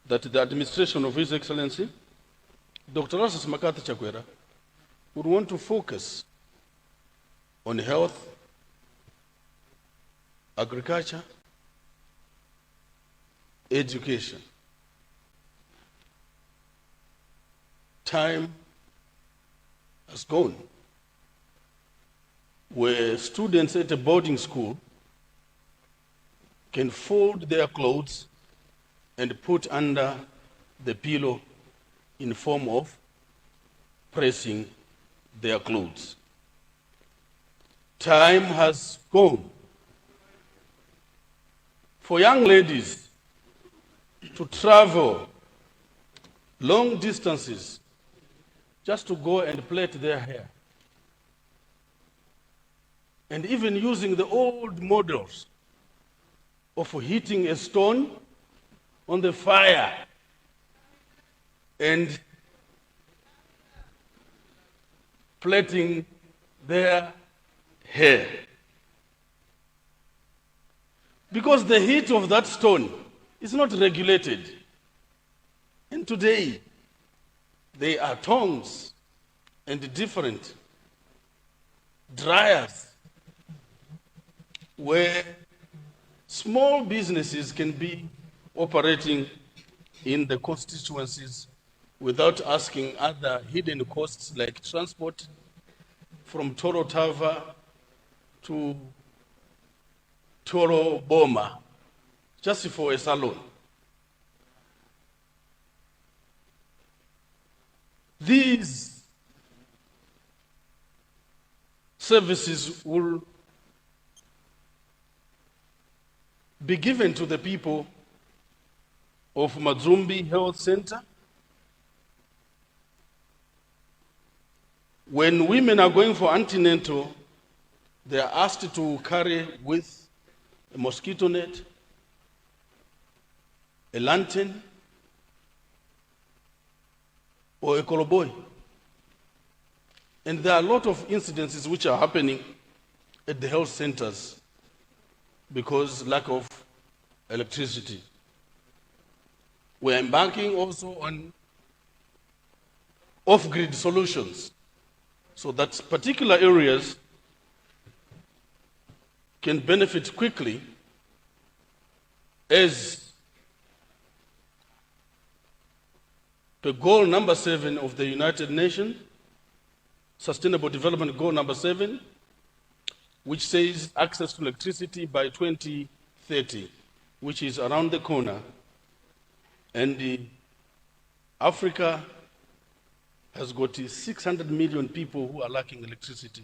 that the administration of His Excellency, Dr. Lazarus McCarthy Chakwera, would want to focus on health, agriculture, education. Time has gone where students at a boarding school can fold their clothes and put under the pillow in form of pressing their clothes. Time has gone for young ladies to travel long distances just to go and plait their hair. And even using the old models of heating a stone on the fire and plaiting their hair. Because the heat of that stone is not regulated. And today, they are tongs and different dryers where small businesses can be operating in the constituencies without asking other hidden costs like transport from Toro Tava to Toro Boma, just for a salon. These services will be given to the people of Madzumbi Health Center. When women are going for antenatal, they are asked to carry with a mosquito net, a lantern, or a koloboy. And there are a lot of incidences which are happening at the health centers because lack of electricity. We are embarking also on off-grid solutions so that particular areas can benefit quickly as the goal number 7 of the United Nations, Sustainable Development Goal number 7, which says access to electricity by 2030, which is around the corner. And Africa has got 600 million people who are lacking electricity.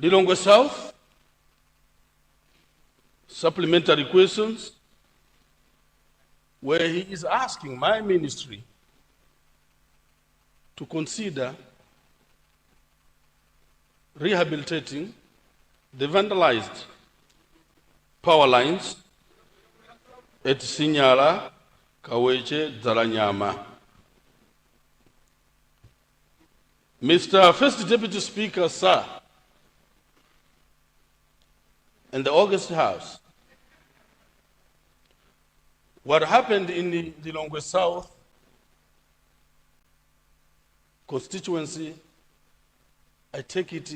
Lilongwe South, supplementary questions, where he is asking my ministry to consider rehabilitating the vandalized power lines at Sinyala, Kaweche, Dzalanyama. Mr. First Deputy Speaker, sir, in the August House, what happened in the Lilongwe South constituency, I take it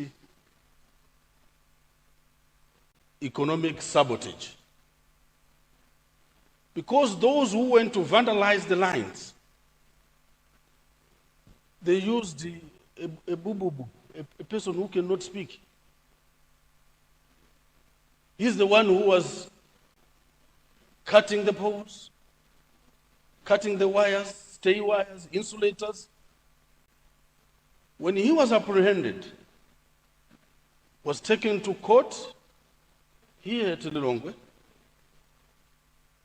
economic sabotage. Because those who went to vandalize the lines, they used a bububu, a person who cannot speak. He's the one who was cutting the poles, cutting the wires, stay wires, insulators. When he was apprehended, was taken to court here at Lilongwe,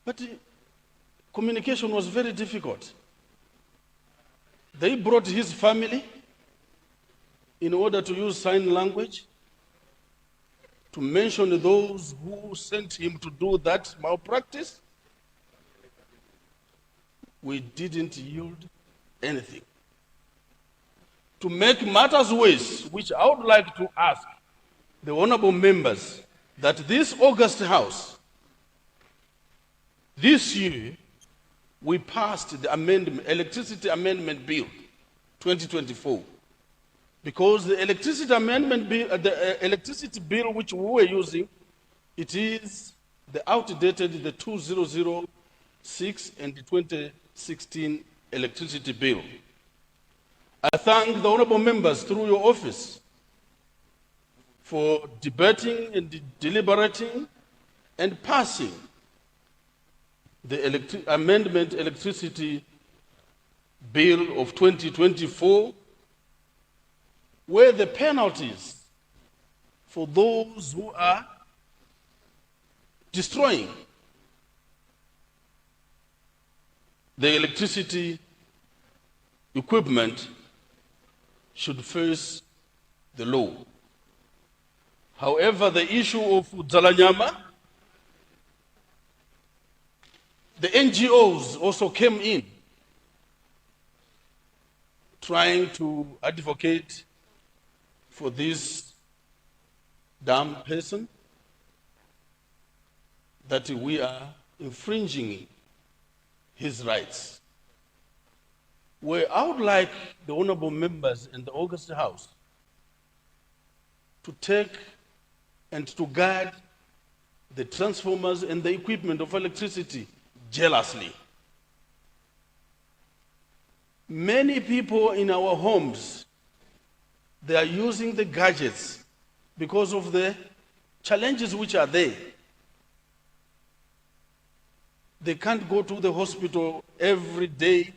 but communication was very difficult. They brought his family in order to use sign language to mention those who sent him to do that malpractice. We didn't yield anything. To make matters worse, which I would like to ask the honorable members, that this August House, this year, we passed the Electricity Amendment Bill 2024. Because the Electricity Amendment Bill, the electricity bill which we were using, it is the outdated, the 2006 and the 2016 electricity bill. I thank the honorable members through your office for debating and deliberating and passing the Amendment Electricity Bill of 2024, where the penalties for those who are destroying the electricity equipment should face the law. However, the issue of Dzalanyama, the NGOs also came in trying to advocate for this dumb person that we are infringing his rights. Where I would like the honorable members in the August House to take and to guard the transformers and the equipment of electricity jealously. Many people in our homes, they are using the gadgets because of the challenges which are there. They can't go to the hospital every day.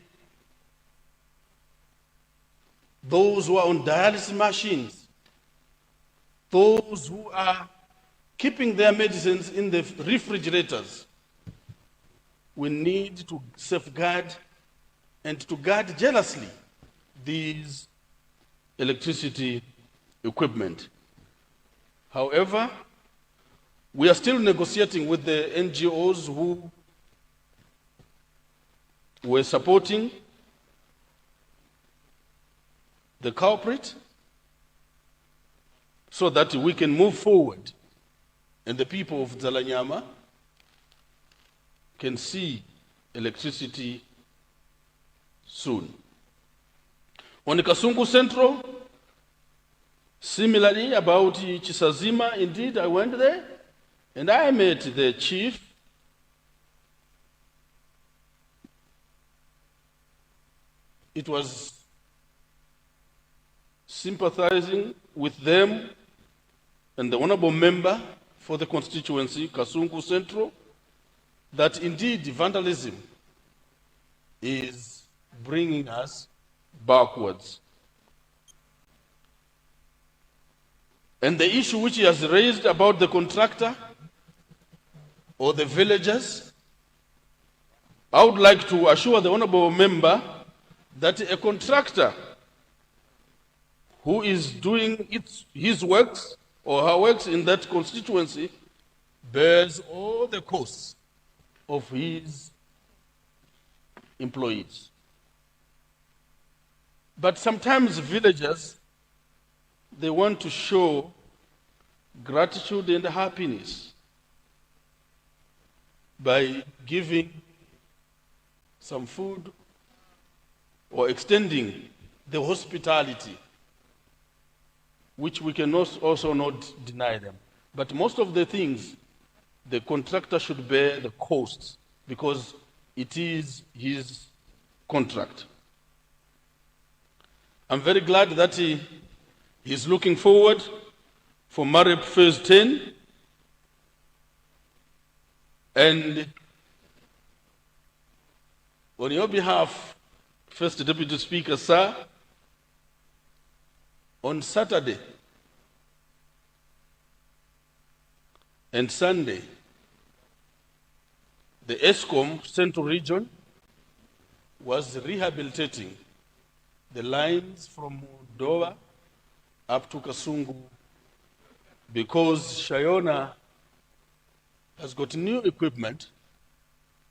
Those who are on dialysis machines, those who are keeping their medicines in the refrigerators, we need to safeguard and to guard jealously these electricity equipment. However, we are still negotiating with the NGOs who were supporting the culprit so that we can move forward and the people of Dzalanyama can see electricity soon. On the Kasungu Central, similarly about Chisazima, indeed I went there and I met the chief. It was sympathizing with them and the honorable member for the constituency, Kasungu Central, that indeed vandalism is bringing us backwards. And the issue which he has raised about the contractor or the villagers, I would like to assure the honorable member that a contractor who is doing his works or her works in that constituency bears all the costs of his employees. But sometimes villagers, they want to show gratitude and happiness by giving some food or extending the hospitality, which we can also not deny them. But most of the things, the contractor should bear the costs because it is his contract. I'm very glad that he is looking forward for MAREP Phase 10. And on your behalf, First Deputy Speaker, sir, on Saturday and Sunday, the ESCOM Central Region was rehabilitating the lines from Dowa up to Kasungu because Shayona has got new equipment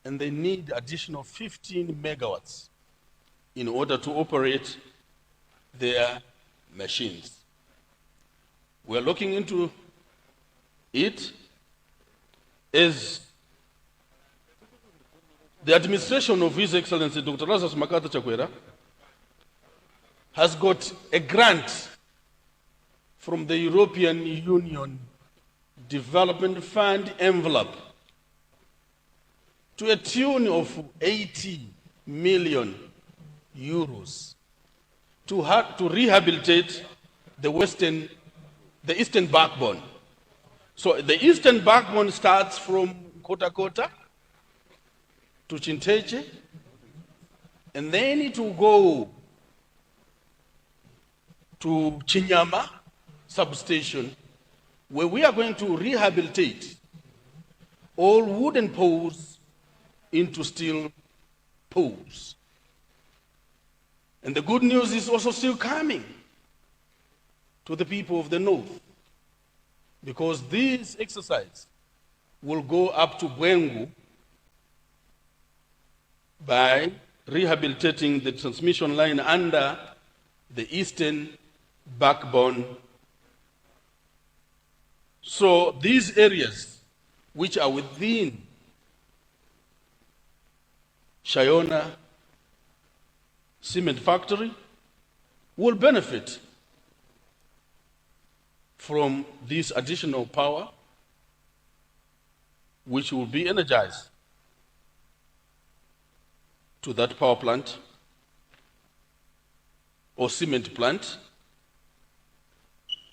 and they need additional 15 megawatts in order to operate their machines. We are looking into it as the administration of His Excellency Dr. Lazarus McCarthy Chakwera has got a grant from the European Union Development Fund envelope to a tune of 80 million euros to rehabilitate the eastern backbone. So the eastern backbone starts from Kota Kota to Chinteche, and then it will go to Chinyama substation, where we are going to rehabilitate all wooden poles into steel poles. And the good news is also still coming to the people of the north, because this exercise will go up to Bwengu by rehabilitating the transmission line under the eastern backbone. So these areas, which are within Shayona Cement Factory, will benefit from this additional power, which will be energized to that power plant or cement plant.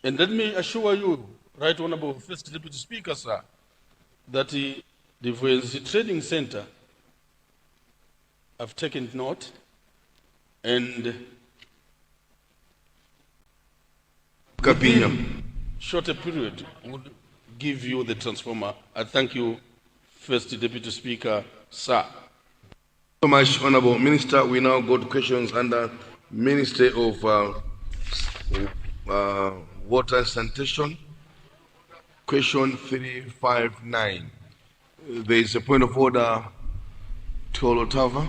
And let me assure you, Right Honorable First Deputy Speaker, sir, that the Vwenzi Trading Center have taken note and Kapinga. Shorter period would give you the transformer. I thank you, First Deputy Speaker, sir. Thank you so much, Honorable Minister. We now go to questions under Ministry of Water and Sanitation. Question 359. There is a point of order to Otava.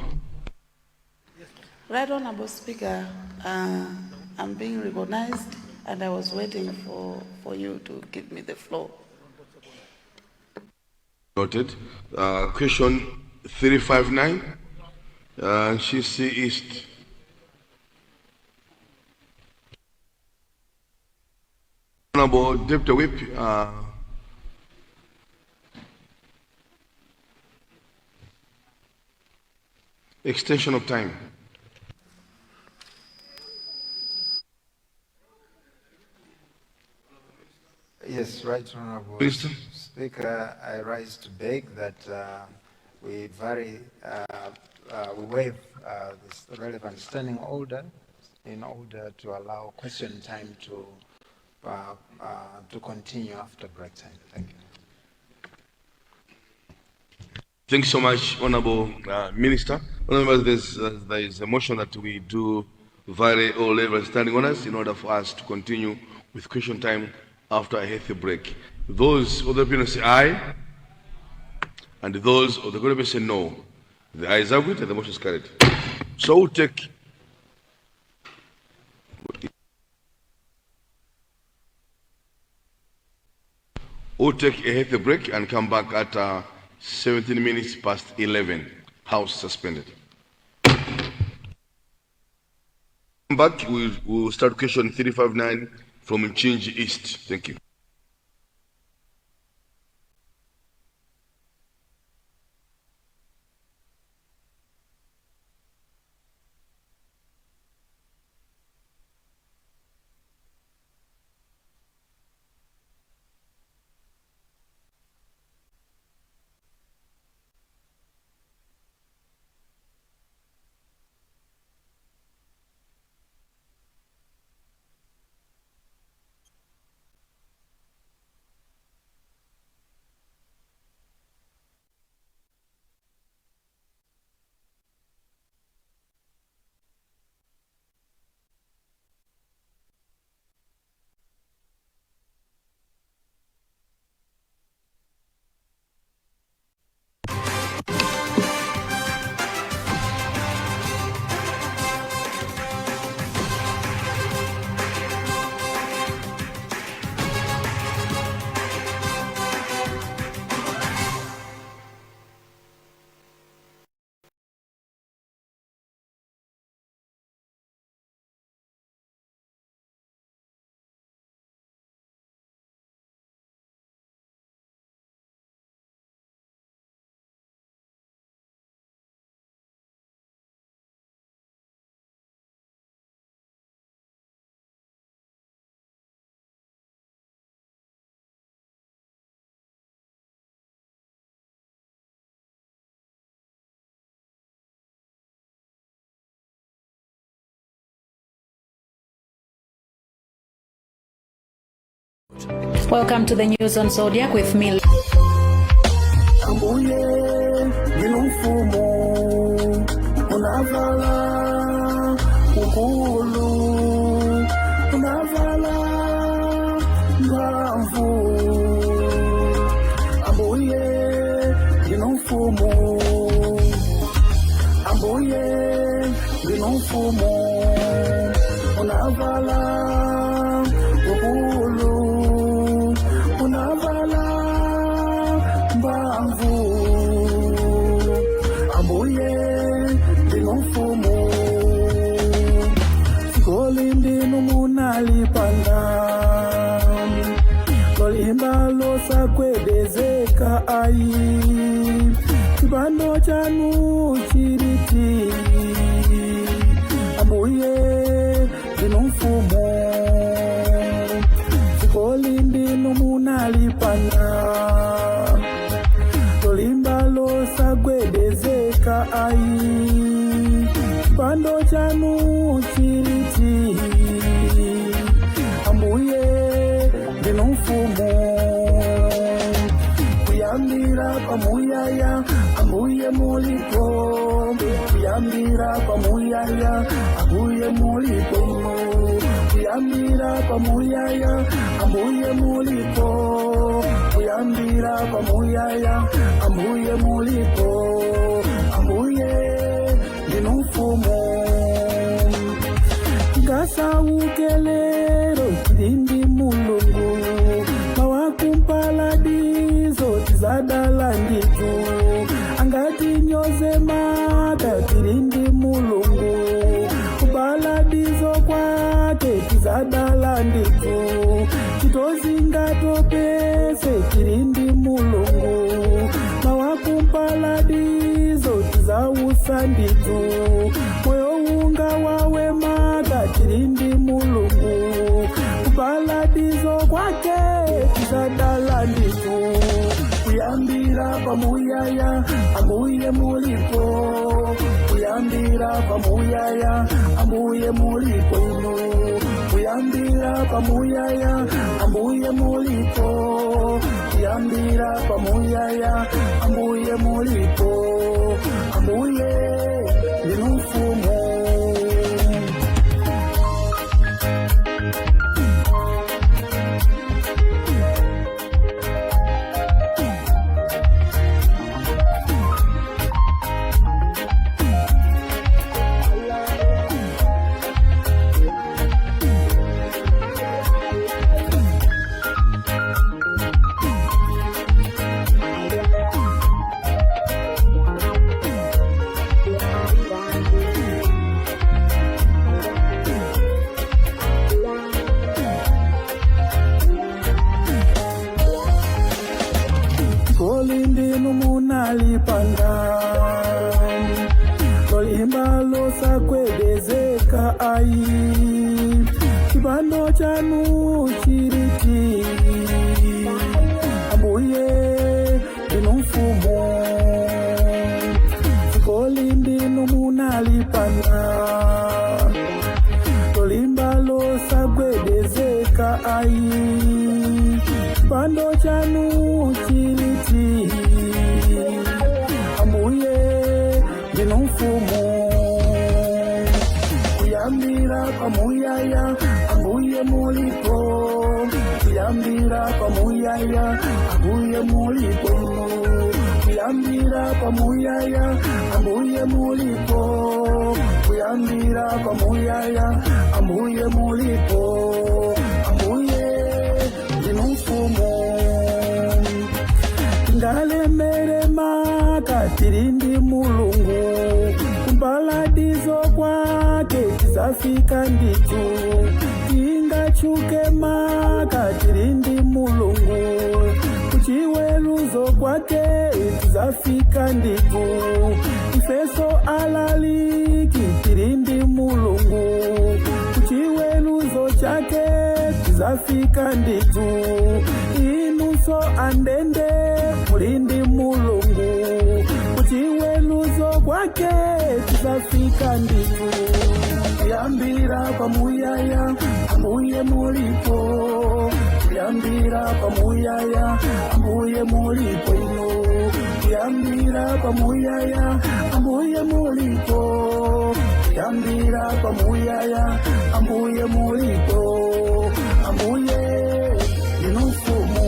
Right Honorable Speaker, I'm being recognized and I was waiting for you to give me the floor. Noted. Question 359, Ntchisi East. Honorable Deputy Whip, extension of time. Yes, Right Honorable Minister. Speaker, I rise to beg that we vary, we waive this relevant standing order in order to allow question time to continue after break time. Thank you. Thank you so much, Honorable Minister. Honorable, there is a motion that we do vary all level standing orders in order for us to continue with question time after a healthy break. Those of the opinion say aye, and those of the opinion say no. The ayes have it and the motion is carried. So we'll take a healthy break and come back at 17 minutes past 11. House suspended. Come back, we'll start question 359 from Mchinji East. Thank you. Welcome to the news on Zodiak with me. Ambuye ndinu mfumu, munavala ukulu, munavala mphamvu. Ambuye ndinu mfumu, Ambuye ndinu mfumu, munavala ukulu, munavala mphamvu. Ambuye ndinu mfumu. Dzikoli ndinu munalipanga, lolimba losagwedezeka ayi. Chipando chanu chiliti. Ambuye ndinu mfumu. Dzikoli ndinu munalipanga, lolimba losagwedezeka ayi. Chipando chanu chiliti. Ambuye ndinu mfumu. Kuyambira pamuyaya, Ambuye mulipo. Kuyambira pamuyaya, Ambuye mulipo. Kuyambira pamuyaya, Ambuye mulipo. Kuyambira pamuyaya, Ambuye mulipo. Ambuye ndinu mfumu. Tingasauke lero, tili ndi Mulungu. Mawa kumpaladizo tizadala ndithu. Angatinyoze maka, tili ndi Mulungu. Kupaladizo kwake tizadala ndithu. Chitozingatopese, tili ndi Mulungu. Mawa kumpaladizo tizausa ndithu. Moyo unga wawe maka, tili ndi Mulungu. Kupaladizo kwake tizadala ndithu. Kuyambira pamuyaya, Ambuye mulipo. Kuyambira pamuyaya, Ambuye mulipo inu. Kuyambira pamuyaya, Ambuye mulipo. Kuyambira pamuyaya, Ambuye mulipo. Ambuye ndinu mfumu. Dzikoli ndinu munalipanga, lolimba losagwedezeka ayi. Chipando chanu chiliti. Ambuye ndinu mfumu. Dzikoli ndinu munalipanga, lolimba losagwedezeka ayi. Chipando chanu chiliti. Ambuye ndinu mfumu. Kuyambira pamuyaya, Ambuye mulipo. Kuyambira pamuyaya, Ambuye mulipo. Kuyambira pamuyaya, Ambuye mulipo. Kuyambira pamuyaya, Ambuye mulipo. Ambuye ndinu mfumu. Tingalemere maka, tili ndi Mulungu. Kumpaladizo kwake tizafika ndithu. Tingachuke maka, tili ndi Mulungu. Kuchiweruzo kwake tizafika ndithu. Ifeso alaliki, tili ndi Mulungu. Kuchiweruzo chake tizafika ndithu. Inunso andende, muli ndi Mulungu. Kuchiweruzo kwake tizafika ndithu. Kuyambira pamuyaya, Ambuye mulipo. Kuyambira pamuyaya, Ambuye mulipo inu. Kuyambira pamuyaya, Ambuye mulipo. Kuyambira pamuyaya, Ambuye mulipo. Ambuye ndinu mfumu.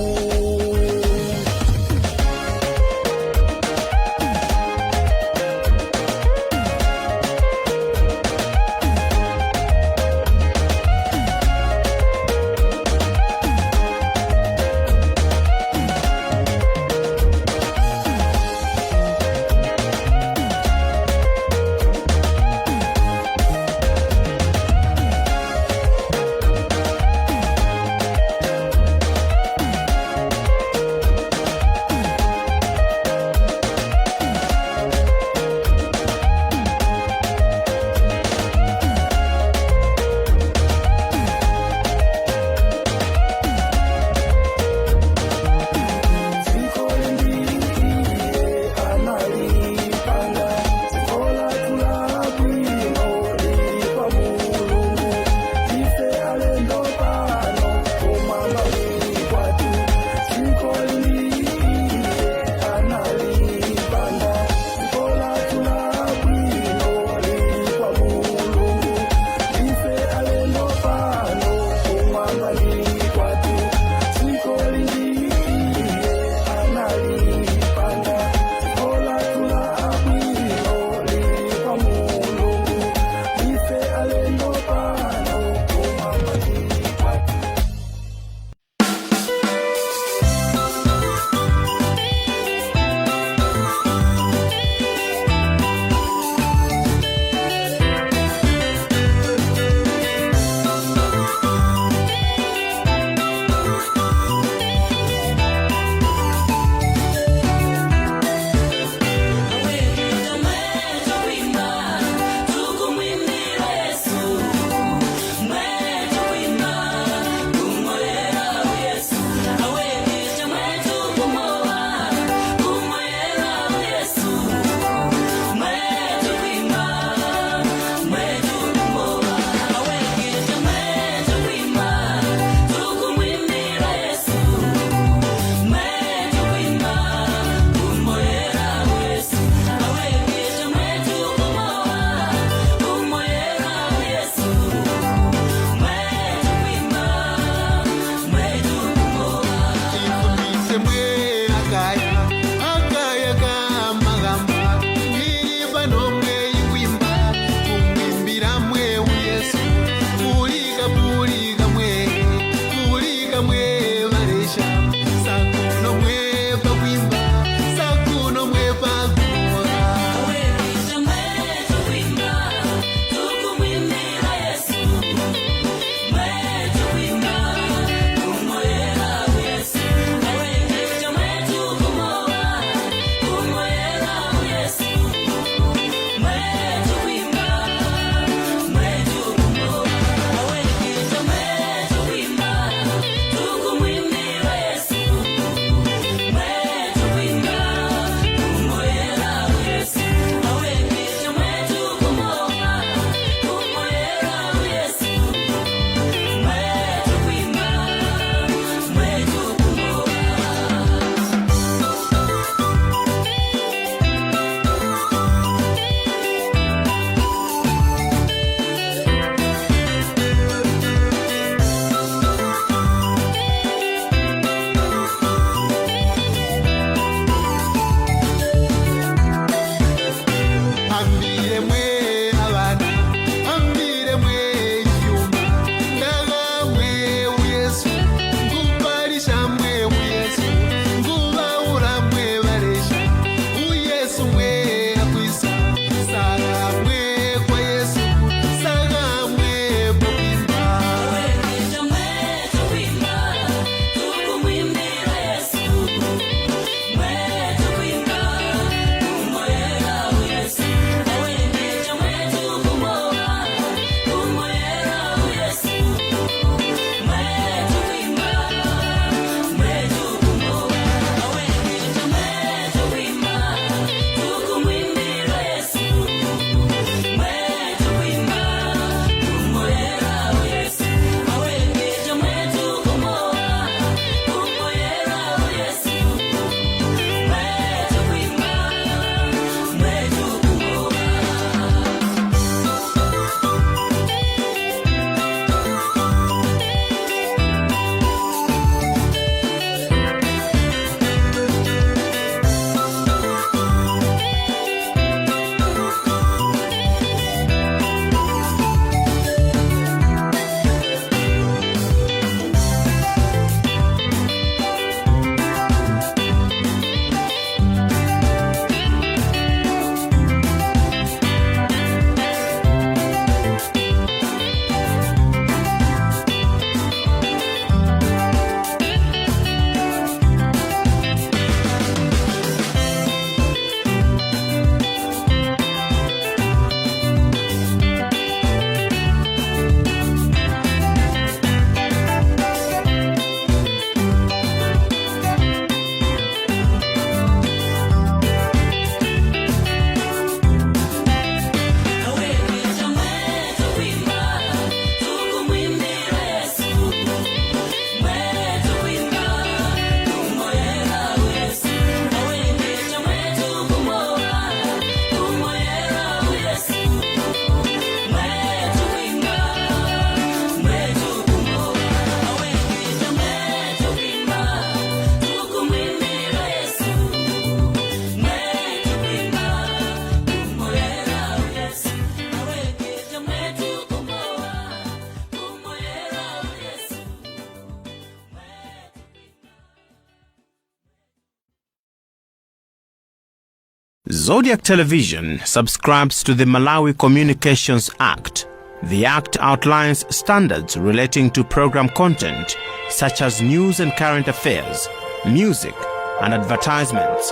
Zodiak Television subscribes to the Malawi Communications Act. The Act outlines standards relating to program content such as news and current affairs, music, and advertisements.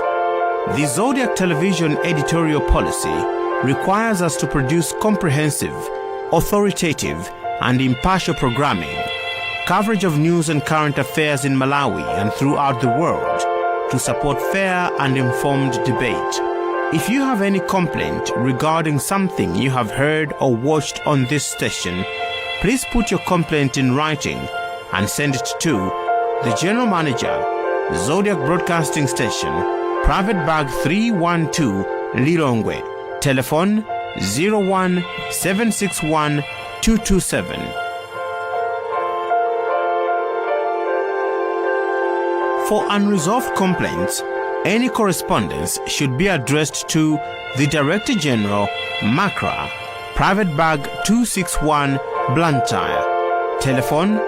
The Zodiak Television editorial policy requires us to produce comprehensive, authoritative, and impartial programming, coverage of news and current affairs in Malawi and throughout the world to support fair and informed debate. If you have any complaint regarding something you have heard or watched on this station, please put your complaint in writing and send it to the General Manager, Zodiak Broadcasting Station, Private Bag 312, Lilongwe. Telephone 01 761 227. For unresolved complaints, any correspondence should be addressed to the Director General, MACRA, Private Bag 261, Blantyre. Telephone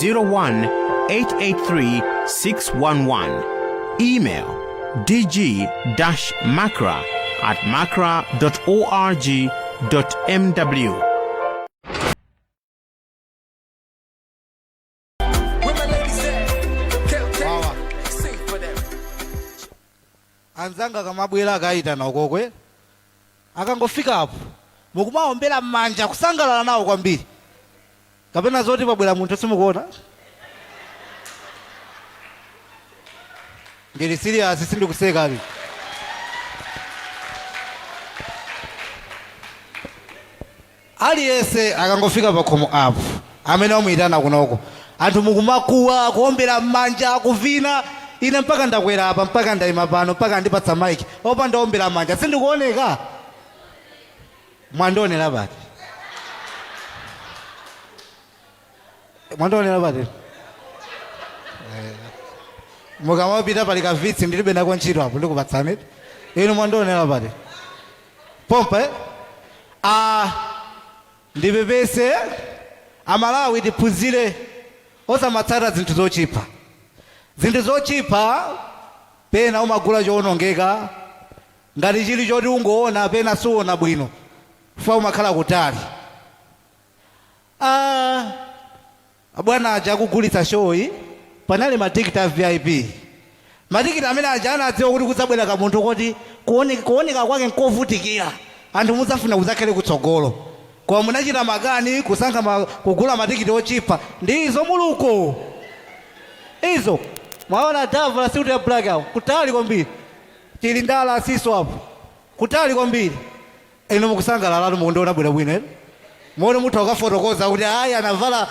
01 883 611. Email dg-macra@macra.org.mw. Wawa. Anzanga akamabwera akayitana ukokwe, akangofika apo mukumaombera m'manja, kusangalala nawo kwambiri, kapena zoti pabwera munthu simukuona? Ndili serious, sindikusekani. Aliyense akangofika pakhomo apo amene amuyitana kunoko, anthu mukumakuwa, kuombera m'manja, kuvina. Ine mpaka ndakwera apa, mpaka ndayima pano, mpaka andipatsa mike, opanda ombera manja sindikuoneka. Mwandionera pati? Mwandionera pati? Mukamapita pali kavitsi, ndilibe nako ntchito apo, ndikupatsani inu. Mwandionera pati? Pompa, eh? Ah, ndipepese Amalawi, tiphunzire osamatsata zinthu zochipa. Zinthu zochipa pena umagula chowonongeka, ngati chili choti ungoona, pena suona bwino fa umakhala kutali. Ah, bwana aja akugulitsa show yi, panali matikiti a VIP. Matikiti amene aja anadziwa kuti kudzabwera kamunthu koti kuoneka kwake nkovutikira, anthu mudzafuna kudzakhale kutsogolo, koma munachita makani kusankha kugula matikiti ochipa. Ndizo muluko izo. Mwaona davala suti ya black apo, kutali kwambiri, chili ndala asiso apo, kutali kwambiri. Inu mukusangalalatu, mukundiona bwinobwino, eh? Moni mutha ukafotokoza kuti ayi, anavala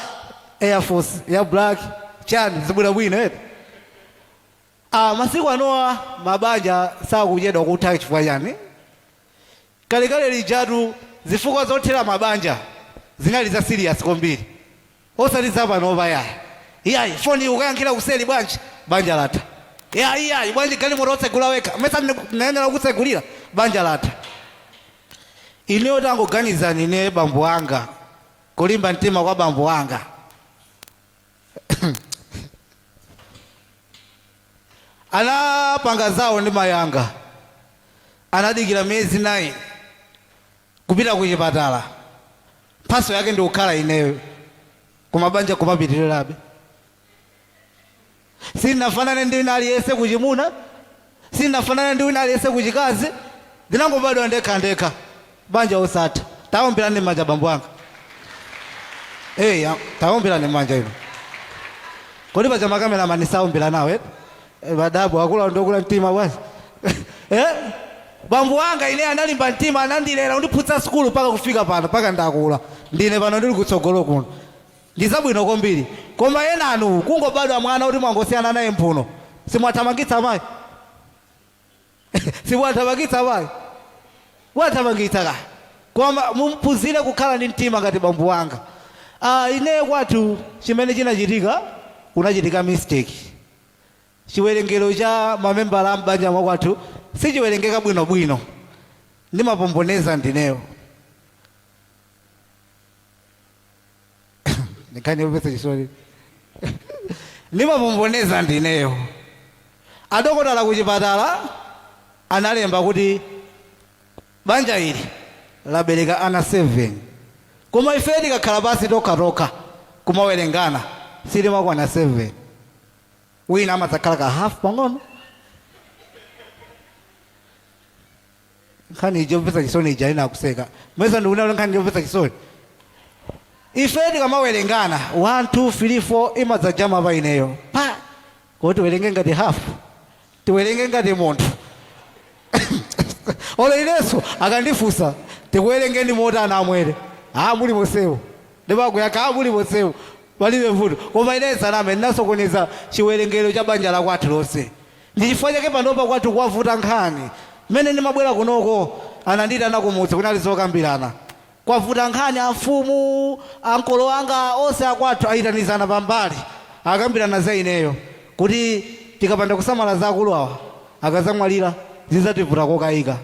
Air Force ya black, chani, zibwinobwino, eh? Ah, masiku anowa mabanja sakuchedwa kutha. Chifukwa chani? Kalekale lijatu zifukwa zothera mabanja zinali za serious kwambiri, osati zapanopa. Yayi, iyayi, foni ukayankhira kuseli bwanji, banja latha. Yayi, iyayi, bwanji galimoto otsegula wekha, mesa nayenera kutsegulira, banja latha. Ineyo tangoganizani, ine bambo anga, kulimba mtima kwa bambo anga, anapanga zawo ndi mayanga, anadikira miyezi 9 kupita ku chipatala, mphaso yake ndi kukhala ineyo, kumabanja kumapitirirabe. Sinafanane ndi wina aliyense kuchimuna, sinafanane ndi wina aliyense kuchikazi, ndinangobadwa ndekha ndekha, banja osatha. Taombirani manja bambo anga. Hey, taombirani manja ino. Kodi paja ma cameraman saombera nawe, eh? Madabu akula ndokula mtima bwanji, eh? Bambo anga ine analimba mtima, anandilera, kundiphunzitsa sukulu mpaka kufika pano, mpaka ndakula, ndine pano ndili kutsogolo kuno. Ndi zabwino kwambiri. Koma enanu kungobadwa mwana kuti mwangosiyana naye mphuno, simwathamangitsa mayi, simwathamangitsa mayi, mwathamangitsa ka. Koma mumphunzire kukhala ndi mtima ngati bambo wanga. Ah, ineyo kwathu chimene chinachitika, kunachitika mistake. Chiwerengero cha mamembala a m'banja mwakwathu sichiwerengeka bwinobwino, ndimapomboneza ndineyo. Ndikhani yopesa chisoni. Ndimapomboneza ndineyo. Adokotala kuchipatala analemba kuti Banja ili labereka ana 7, koma ife tikakhala pasi tokhatokha kumawerengana sitimakwana 7. Wina amadzakhala ka half pang'ono. Nkhani ija yomvetsa chisoni ija ina akuseka mesa ndikunena nkhani yomvetsa chisoni. Ife tikamawerengana 1 2 3 4 imadzajama pa ineyo pa kuti tiwerenge ngati half, tiwerenge ngati munthu. Olo inenso akandifunsa tikuwerengeni motani amwene, a muli monsewo, ndimakuyankha a muli monsewo, palibe vuto. Koma ine saname, ndinasokoneza chiwerengero cha banja la kwathu lonse. Ndi chifukwa chake panopa kwathu kwavuta nkhani. Mmene ndimabwera kunoko anandiitana kumudzi, kunali zokambirana. Kwavuta nkhani, amfumu, ankolo anga onse akwathu ayitanizana pambali, akambirana za ineyo kuti tikapanda kusamala za akulu awa, akazamwalira zizativuta kokayika.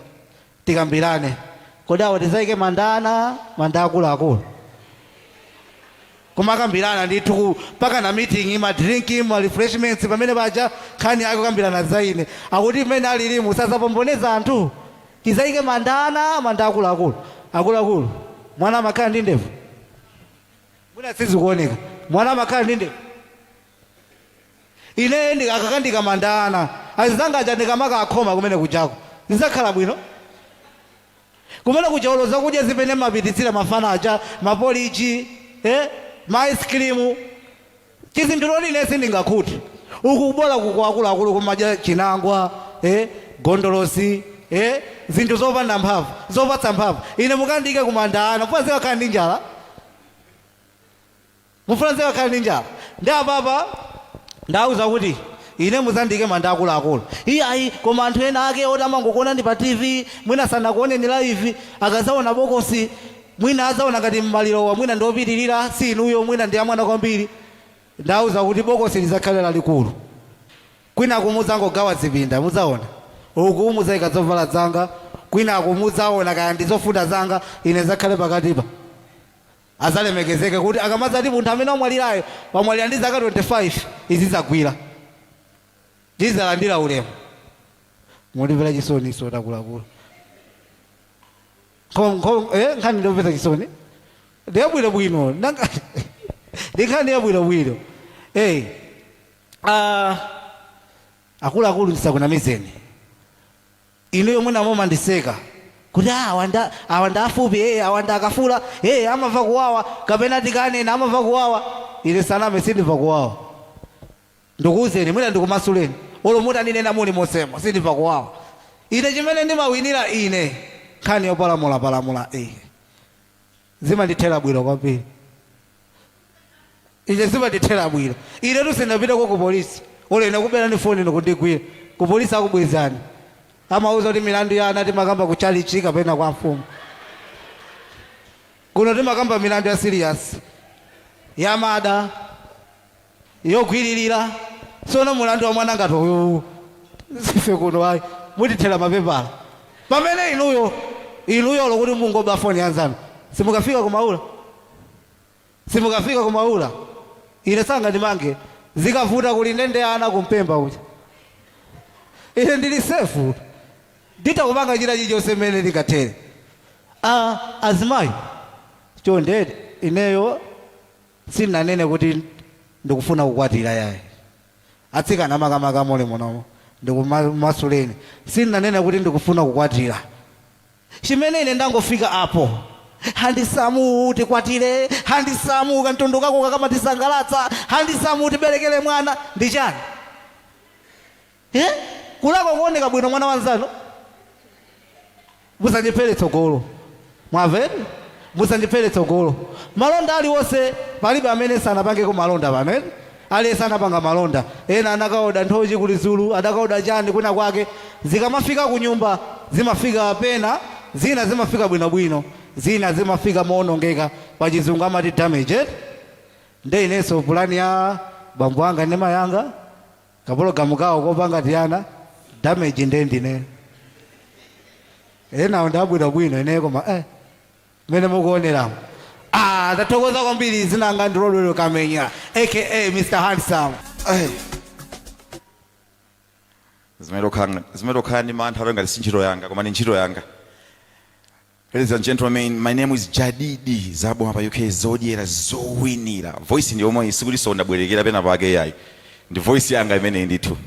Tikambirane, kodi awa tizayike manda ana, manda akuluakulu? Kumakambirana ndithu mpaka na meeting, ma drink, ma refreshments pamene paja, nkhani yake kukambirana za ine. Akuti mmene alilimu sazapomboneza anthu, tizayike manda ana, manda akuluakulu. Akuluakulu, mwana amakhala ndi ndevu? Mwina sizikuoneka. Mwana amakhala ndi ndevu? Ine akakandika manda ana azizanga aja, ndikamaka akhoma kumene kujako, zizakhala bwino kumene kuja. Olo zakudya zimene mapititsira mafana aja, mapoliji, ma ice cream, chizinthu loti ine sindingakhuti. Uku kubola kuko akuluakulu kumadya chinangwa, gondolosi, zinthu zopanda mphamvu, zopatsa mphamvu. Ine mukandike kumanda ana, mufuna zikakhala ndi njala? Mufuna zikakhala ndi njala? Ndi apapa ndauza kuti ine muzandike manda akuluakulu. Iyayi, koma anthu ena ake oti amangokuonani pa TV, mwina sanakuoneni live, akazaona bokosi mwina azaona ngati malirowa mwina ndiopitirira, si inuyo, mwina ndi amwana kwambiri. Ndauza kuti bokosi lizakhale lalikulu, kwinaku muzangogawa zipinda, muzaona uku muzayika zovala zanga, kwinaku muzaona kaya ndi zofunda zanga, ine zakhale pakatipa. Azalemekezeke kuti akamazati munthu amene wamwalirayo wamwalira ndi zaka 25, izi zagwira ndizalandira ulemu. Mundimvera chisoni iso akuluakulu. Nkhani ndiyomvetsa chisoni, ndiyabwinobwino, ndi nkhani yabwinobwino. Akuluakulu, ndisakunamizeni, inuyo mwina mumandiseka kuti, "Ah, awanda awanda afupi, awanda akafula, amava kuwawa," kapena tikanena amava kuwawa. Ine saname, sindimva kuwawa. Ndikuwuzeni, mwina ndikumasuleni, olo mutaninena muli mosemo sindimva kuwawa. Ine chimene ndimawinira ine, nkhani yopalamula palamula iyi zimandithera bwino kwambiri. Ine zimandithera bwino. Ine tusindapiteko ku polisi. Olo ine kubera ndi foni nikundigwira ku polisi, akubwezani, amauza kuti milandu ya ana timakamba ku chalichi kapena kwa mfumu. Kuno timakamba milandu ya serious, ya murder, yogwiririra. Sono mulandu wa mwana ngati uyu sife kuno ayi, mutithera mapepala. Pamene inuyo lokuti mungoba foni yanzanu, simukafika kumaula, simukafika kumaula. Ine sangandimange. Zikavuta kuli ndende ana kumpemba uja. Ine ndili safe, nditakupanga china chilichonse mmene ndingathere. Ah, azimayi, chonde, ineyo sindinanene kuti ndikufuna kukwatira yayi. Atsikana makamaka muli munomo, ndikumasuleni, sindinanene kuti ndikufuna kukwatira. Chimene ine ndangofika apo, handsome tikwatire, handsome kamtundu kako kakamatisangalatsa, handsome tiberekere mwana, ndi chani, eh? Kulako kuoneka bwino mwana wanzanu. Musandiphere tsogolo, mwamveni? Musandiphere tsogolo. Malonda aliwonse, palibe amene sanapangeko malonda pano, eni aliyense anapanga malonda. Ena anakaoda nthochi kuli Zulu, adakaoda chani kwina kwake. Zikamafika ku nyumba zimafika pena, zina zimafika bwinobwino, zina zimafika moonongeka, pachizungu amati damage, eh? Nde inenso pulani ya bambo anga ndi mayi anga, kapologalamu kawo kopanga tiyana, damage nde ndine. Enawo ndi abwinobwino, ine koma mmene mukuoneramo. Ah, ndathokoza kwambiri. Zinanga ndi Rodwell Kamenya, aka Mr Handsome. Zimene tokhala ndi mantha ngati si ntchito yanga, koma ndi ntchito yanga. Ladies and gentlemen, my name is Jadidi Zaboma pa UK, zodyera zowinira. Voice ndi yomwe sikuti ndabwerekera pena pake yayi. Ndi voice yanga imene ndithu.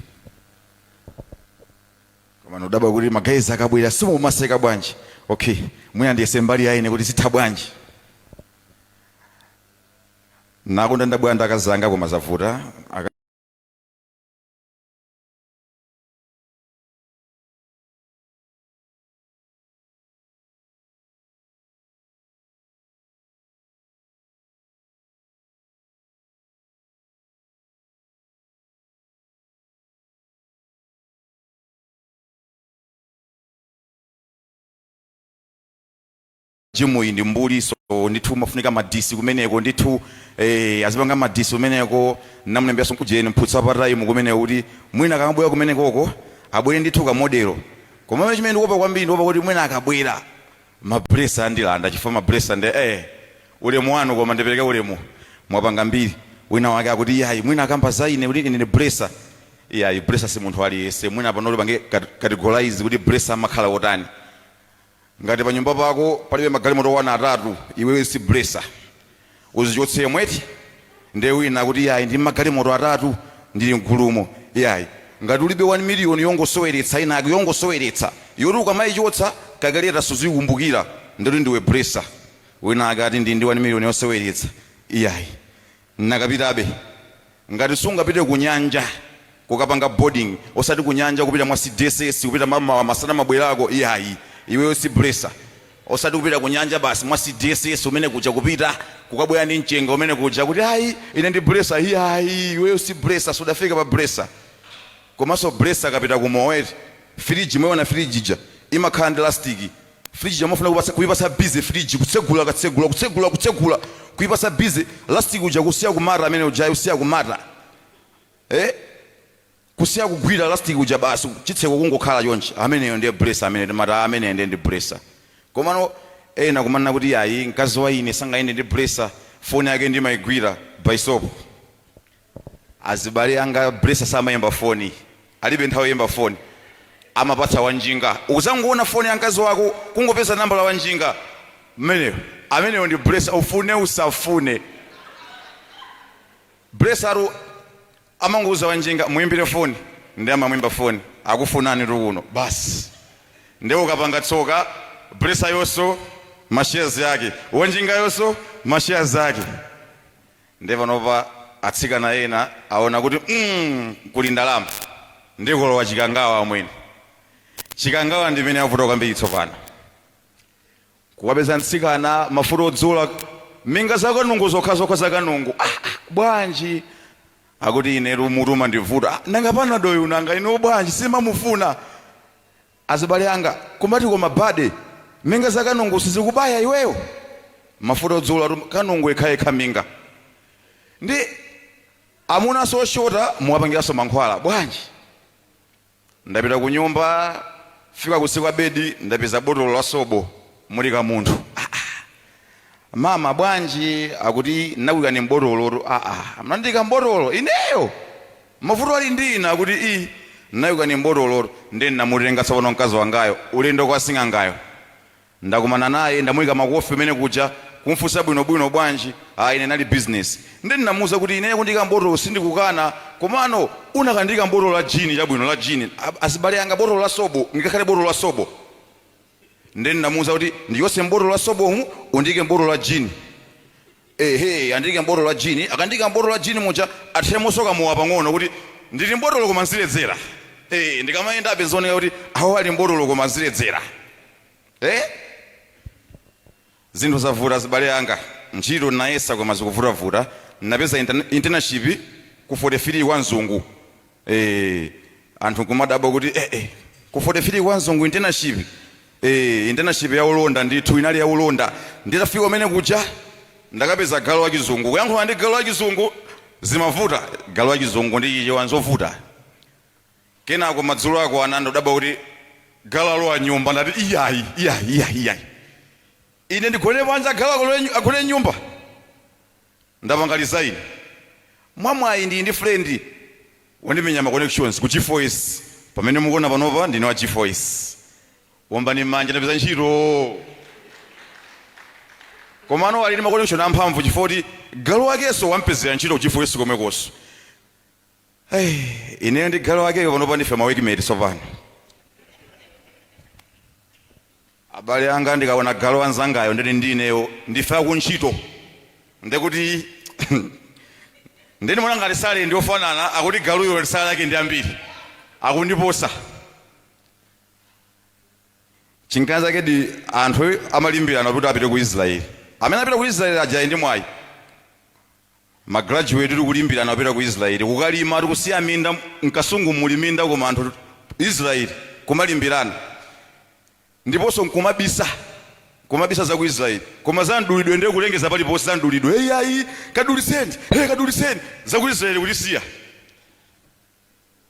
Koma ndidabwa kuti ma guys akabwera simumaseka bwanji. Okay, mwina ndiyese mbali ya ine kuti zitha bwanji. Nakonda ndabwera ndakazanga koma zavuta. Gym iyi ndi mbuli, so ndithu mafunika madisi kumeneko ndithu, azipanga madisi kumeneko. Namulemberanso kujeni mphutsa pataimu kumeneko kuti mwina akamabwera kumenekoko abwere ndithu ka model. Koma chimene ndikuopa kwambiri, ndikuopa kuti mwina akabwera mablesser andilanda, chifukwa mablesser ndi ulemu wanu. Koma ndipereke ulemu, mwapanga mbiri. Wina wake akuti iyayi, mwina akamba za ine kuti ine ndi blesser. Iyayi, blesser si munthu aliyense. Mwina pano pange categorize kuti blesser amakhala wotani. Ngati pa nyumba pako palibe magalimoto wana atatu, iwewe si blesser, uzichotse mweti. Ndiye wina akuti iyayi, ndi magalimoto atatu, ndili mgulumo. Iyayi, ngati ulibe 1 million yongosoweretsa inake, yongosoweretsa yoti ukamayichotsa kakeleta suzikumbukira, ndoti ndiwe blesser. Wina akati ndi 1 million yosoweretsa. Iyayi, nakapitabe. Ngati sungapite ku nyanja kukapanga boarding, osati ku nyanja kupita mwa CDSS, kupita mamawa masana mabwerako, iyayi, iweyo si blesser. Osati kupita ku nyanja basi mwa CDSS umene kuja, kupita kukabwera ndi mchenga umene kuja, kuti ayi, ine ndi blesser. Iyayi, iweyo si blesser, sudafika pa blesser. Komanso blesser akapita ku moweti, firiji mweona, firiji ija imakhala ndi elastic. Firiji amafuna kuipasa busy firiji, kutsegula, katsegula, kutsegula, kutsegula, kuipasa busy elastic uja, kusiya kumata amene uja, kusiya kumata, kusiya kugwira elastic uja, basi chitseko kungokhala chonchi. Ameneyo ndiye blesser amene timati ameneyo ndiye ndi blesser. Komano ena kumanena kuti ayi, mkazi wa ine sangayende ndi blesser, foni yake ndimayigwira by soap. Azibale anga, blesser samayimba foni, alibe nthawi yoyimba foni, amapatsa wanjinga. Uzangoona foni ya mkazi wako, kungopeza nambala wanjinga mmeneyo, ameneyo ndi blesser, ufune usafune. Blesser amanguuza wanjinga, "Muyimbire foni," ndi amamwimba foni, "Akufunani tukuno," basi. Ndi ukapanga tsoka, blesser yonso mashares yake, wanjinga yonso mashares ake. Ndi panopa atsikana ena aona kuti kuli ndalama, ndikolowa chikangawa. Amwene, chikangawa ndimene avuta kwambiri tsopano. Kukapeza mtsikana, mafuta odzola, minga zakanungu zokhazokha zakanungu. Ah, ah, bwanji? Akuti inetu mutu umandivuta. Ah, nanga panadoyo, nanga inu bwanji simamufuna? Azibale anga, kumati koma bade, minga zakanungu sizikubaya iweyo? Mafuta odzola kanungu yekhayekha, minga. Ndi amunanso oshota muwapangiranso mankhwala bwanji? Ndapita ku nyumba, fika kusiku kwa bedi, ndapeza botolo la sobo muli kamunthu. Ah, ah. "Mama, bwanji?" Akuti nakuyikani mbotolotu. Aa, mnandika mbotolo ineyo, mavuto ali ndi ine. Akuti i nakuyikani mbotolotu. Ndi namutenga tsopano mkazi wangayo ulendo kwa sing'angayo. Ndakumana naye, ndamuyika makofi umene kuja, kumfunsa bwinobwino, "Bwanji?" "Ah, ine nali business." Ndi ndinamuwuza kuti ineyo kundika mbotolo sindikukana, komano unakandika mbotolo la jini, chabwino la jini. Azibale anga, botolo la sobo, ngakhale botolo la sobo. Ndi ndinamuwuza kuti ndiyonse mbotolo la sobomu, undike mbotolo la jini. Ehe, andike mbotolo la jini. Akandika mbotolo la jini muja, athemonso kamowa pang'ono, kuti ndili mbotolo koma nziledzera. Ndikamayendabe zioneka kuti awo ali mbotolo koma nziledzera. Zinthu zavuta, azibale anga. Ntchito nayesa koma zikuvutavuta. Napeza internship ku 43 kwa mzungu. Anthu nkumadabwa kuti ku 43 kwa mzungu internship? Internship ya ulonda ndithu, inali ya ulonda. Nditafika umene kuja, ndakapeza galu wa chizungu. Kuyankhula ndi galu wa chizungu zimavuta. Galu wa chizungu ndi Chichewa nzovuta. Kenako madzulo ako ana ndodabwa kuti galu alowa nyumba. Ndati iyayi, iyayi, iyayi, iyayi, ine ndigone panja, galu agone nyumba? Ndapanga resign. Mwamwayi ndili ndi friend wandimenya ma connections ku G4S. Pamene mukuona panopa, ndine wa G4S. Wombani m'manja, ndapeza ntchito. Komano ali ndi maconnection amphamvu chifukwa kuti galu wakenso wampezera ntchito ku Chief West komwekonso. Hey, ineyo ndi galu wakeyo panopa ndife ma workmate tsopano. Abale anga, ndikaona galu anzangayo nditi ndi ineyo ndife akuntchito, ndekuti ndeni mona ngati salary ndi ofanana, akuti galuyo salary yake ndi ambiri, akundiposa. Chinkana chake di anthu amalimbirana kuti apite ku Israeli. Amene apita ku Israeli aja ndi mwayi. Magraduate tikulimbirana kupita ku Israeli kukalima, tikusiya minda mkasungu, muli minda, koma anthu Israeli kumalimbirana, ndiponso nkumabisa, kumabisa za ku Israeli, koma za mdulidwe ndiye kulengeza paliponse za mdulidwe. Hey, ayi, kaduliseni, hey, kaduliseni. Za ku Israeli kutisiya.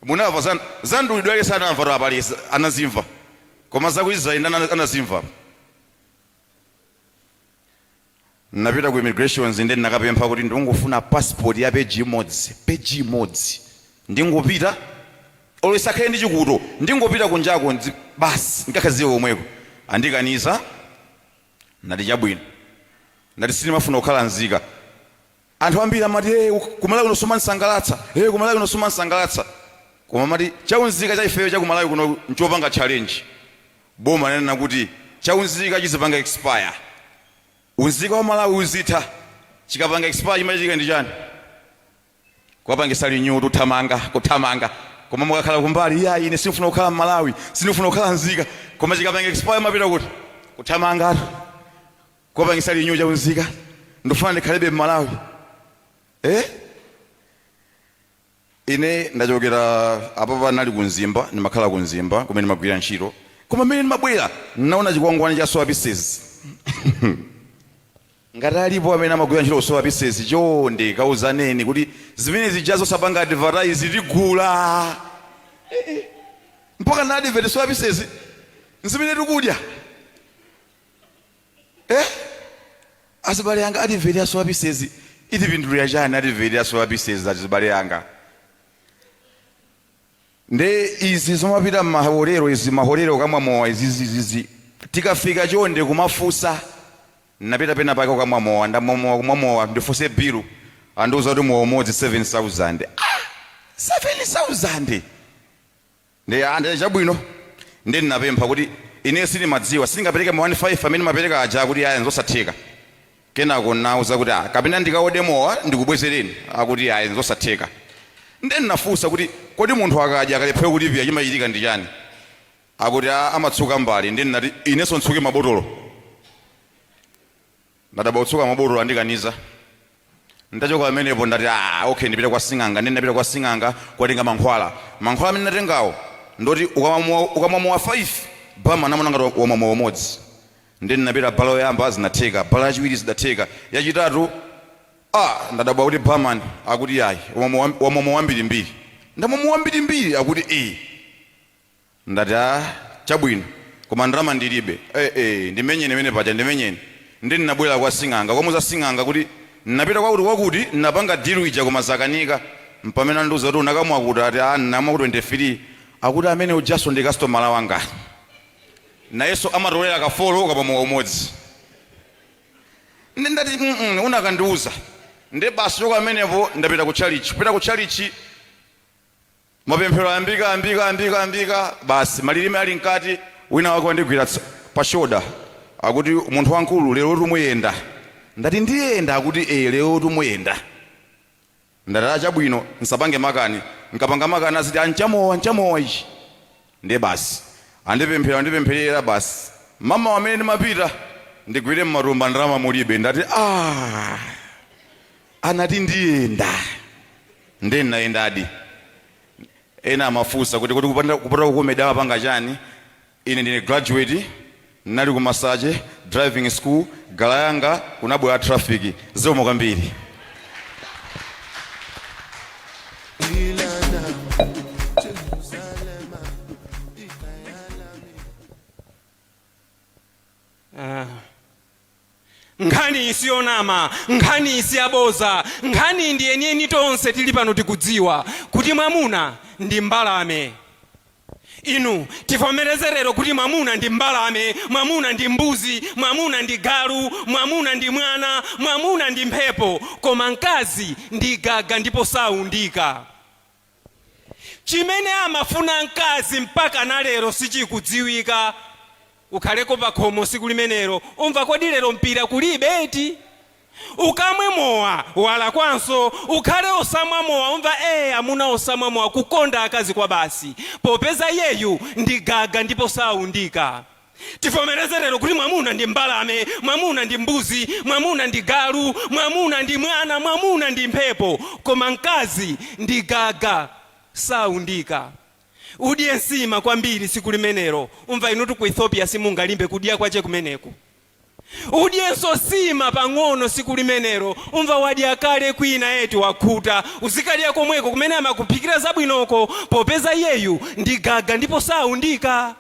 Munamva za mdulidwe? Aliyense anamva to apali anazimva, koma za ku Israeli ndani anazimva? Napita ku immigrations, ndi ndinakapempha kuti ndingofuna passport ya peji imodzi, peji imodzi, ndingopita, olo isakhale ndi chikuto, ndingopita kunjako basi nkakhaziwe komweko. Andikaniza. Ndati chabwino, ndati sindimafuna kukhala nzika. Anthu ambiri amati, "Hey, kumalawi kuno sumansangalatsa, hey, kumalawi kuno sumansangalatsa," koma amati chaunzika cha ifeyo chakumalawi kuno nchopanga challenge. Boma lanena kuti chaunzika chizipanga expire, unzika wa Malawi uzitha. Chikapanga expire chimachitika ndi chani? Kuwapangisa renew, tuthamanga kuthamanga. Koma mukakhala kumbali, "Iya, ine sindifuna kukhala mmalawi, sindifuna kukhala nzika," koma chikapanga expire mapita kuti? Kuthamangatu kuwapangisa renew chaunzika, "Ndifuna ndikhalebe mmalawi." Eh, ine ndachokera apapa, nali ku Mzimba, ndimakhala ku Mzimba kumene ndimagwira ntchito, koma mmene ndimabwera naona chikwangwani cha Solar Pieces. Ngati alipo amene amagwira ntchito ku Solar Pieces, chonde kauzaneni kuti zimene zija zosapanga advertise, tigula. Mpaka na advert Solar Pieces zimene tikudya? Eh, azibale anga, advert ya Solar Pieces itipindulira chani? Advert ya Solar Pieces, azibale anga, nde izi zomapita mmahotelo izi, mahotelo kamwa mowa izizizizi, tikafika chonde kumafusa. Napita pena pake kukamwa mowa, ndamwa mowa, kumwa mowa, ndifuse bill, andiuza kuti mowa umodzi 7000. Ah, 7000! Ndi ande chabwino, ndi ndinapempha kuti ine sindimadziwa, sindingapereke ma 15 amene mapereka aja, akuti aya, nzosatheka. Kenako nauza kuti, "Ah, kapena ndikaode mowa ndikubwezereni." Akuti aya, nzosatheka. Ndi ndinafunsa kuti, "Kodi munthu akadya akalephera kulipira chimachitika ndi chani?" Akuti, "Ah, amatsuka mbali." Ndi ndinati inenso ntsuke mabotolo. Ndadabwa kutsuka mabotolo, andikaniza. Ndachoka pamenepo, ndati, "Ah, okay, ndipite kwa sing'anga." Ndi ndapita kwa sing'anga kukatenga mankhwala. Mankhwala amene ndatengawo ndoti ukamwa mowa 5, bama namona ngati wamwa mowa umodzi. Ndi ndinapita bala yoyamba, zinatheka. Bala yachiwiri zidatheka. Yachitatu, ah, ndadabwa kuti barman akuti, "Ayi, wamwa mowa wambirimbiri." "Ndamwa mowa wambirimbiri?" Akuti ee. Ndati, "Ah, chabwino, koma ndalama ndilibe." "Eh, eh, ndimenyeni imene paja, ndimenyeni." Ndi ndinabwera kwa sing'anga, kwamuza sing'anga kuti ndinapita kwakuti kwakuti, ndinapanga deal ija koma zakanika. Mpamene andiuza kuti, "Unakamwa kuti?" Ati, "Ah, ndinamwa ku 23." Akuti, "Amene ujaso ndi customer wanga, nayenso amatolera kafolo kapamowa umodzi." Ndi ndati, unakandiuza." Ndi basi, choka amenepo ndapita ku chalichi. Kupita ku chalichi, mapemphero ayambika, ayambika, ayambika, ayambika, basi malilime ali mkati, wina wake wandigwira pa shoulder, akuti, "Munthu wankulu, lero tumuyenda." Ndati, "Ndiyenda?" Akuti, "E, lero tumuyenda." Ndati, "Achabwino, nsapange makani, nkapanga makani aziti anchamowa, nchamowa ichi." Ndiye basi andipemphera, andipempherera, basi mama wamene ndimapita ndigwire mmatumba, ndalama mulibe. Ndati, "Ah, anati ndiyenda." Ndiye ndinayendadi. Ena amafunsa kuti kupata kukomeda amapanga chani? Ine ndine graduate, ndinali ku Masache driving school, gala yanga kunabwera traffic. Zikomo kwambiri. Ah. Nkhani isiyonama, nkhani isiyaboza, nkhani ndi yeniyeni. Tonse tili pano tikudziwa kuti mwamuna ndi mbalame. Inu tivomereze lero kuti mwamuna ndi mbalame, mwamuna ndi mbuzi, mwamuna ndi galu, mwamuna ndi mwana, mwamuna ndi mphepo, koma mkazi ndi gaga ndipo saundika. Chimene amafuna mkazi mpaka na lero sichikudziwika. Ukhaleko pakhomo siku limenelo, umva kodi lero mpira kulibe eti? Ukamwe mowa walakwanso, ukhale osamwa mowa umva amuna osamwa mowa kukonda akazi kwa basi, popeza iyeyu ndi gaga ndipo saundika. Tivomereze lero kuti mwamuna ndi mbalame, mwamuna ndi mbuzi, mwamuna ndi galu, mwamuna ndi mwana, mwamuna ndi mphepo, koma mkazi ndi gaga saundika. Udye nsima kwambiri siku limenelo, umva inutu ku Ethiopia simungalimbe kudya kwache kumeneku. Udyenso sima pang'ono siku limenelo, umva wadya kale kwina eti wakhuta, uzikadya komweko kumene amakuphikira zabwinoko, popeza iyeyu ndi gaga ndipo saundika.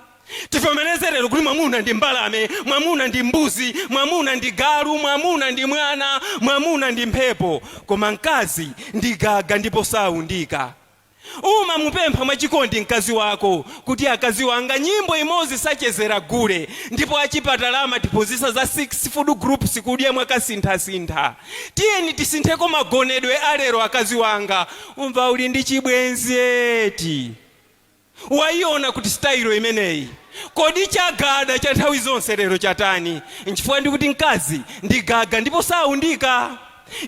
Tivomereze lero kuti mwamuna ndi mbalame, mwamuna ndi mbuzi, mwamuna ndi galu, mwamuna ndi mwana, mwamuna ndi mphepo, koma mkazi ndi gaga ndipo saundika. Umamupempha mwachikondi mkazi wako kuti akazi wanga nyimbo imodzi sachezera gule, ndipo achipatala amatiphunzitsa za 6 food groups kudya mwakasinthasintha. Tiyeni tisintheko magonedwe alero akazi wanga, umva uli ndi chibwenzi eti. Waiona kuti style imeneyi? Kodi chagada cha nthawi zonse lero chatani? Nchifukwa ndikuti mkazi ndi gaga ndipo saundika.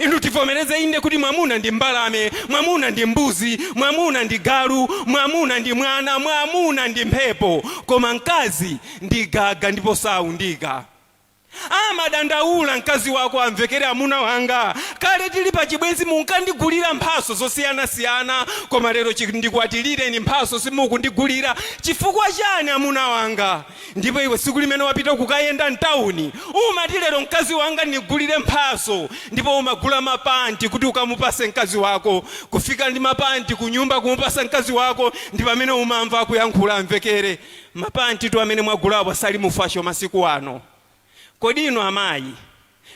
Inu tivomereze inde kuti mwamuna ndi mbalame, mwamuna ndi mbuzi, mwamuna ndi galu, mwamuna ndi mwana, mwamuna ndi mphepo, koma mkazi ndi gaga ndipo saundika. Amadandaula mkazi wako amvekere amuna wanga, kale tili pa chibwenzi munkandigulira mphaso zosiyanasiyana, koma lero chindikwatilireni mphaso simukundigulira, chifukwa chani amuna wanga? Ndipo iwe siku limene wapita kukayenda mtawuni umati lero mkazi wanga ndigulire mphaso, ndipo umagula mapanti kuti ukamupase mkazi wako. Kufika ndi mapanti kunyumba kumupasa mkazi wako, ndi pamene umamva akuyankhula amvekere mapanti tu amene mwagulapo sali mu fashion masiku ano. Kodi inu amayi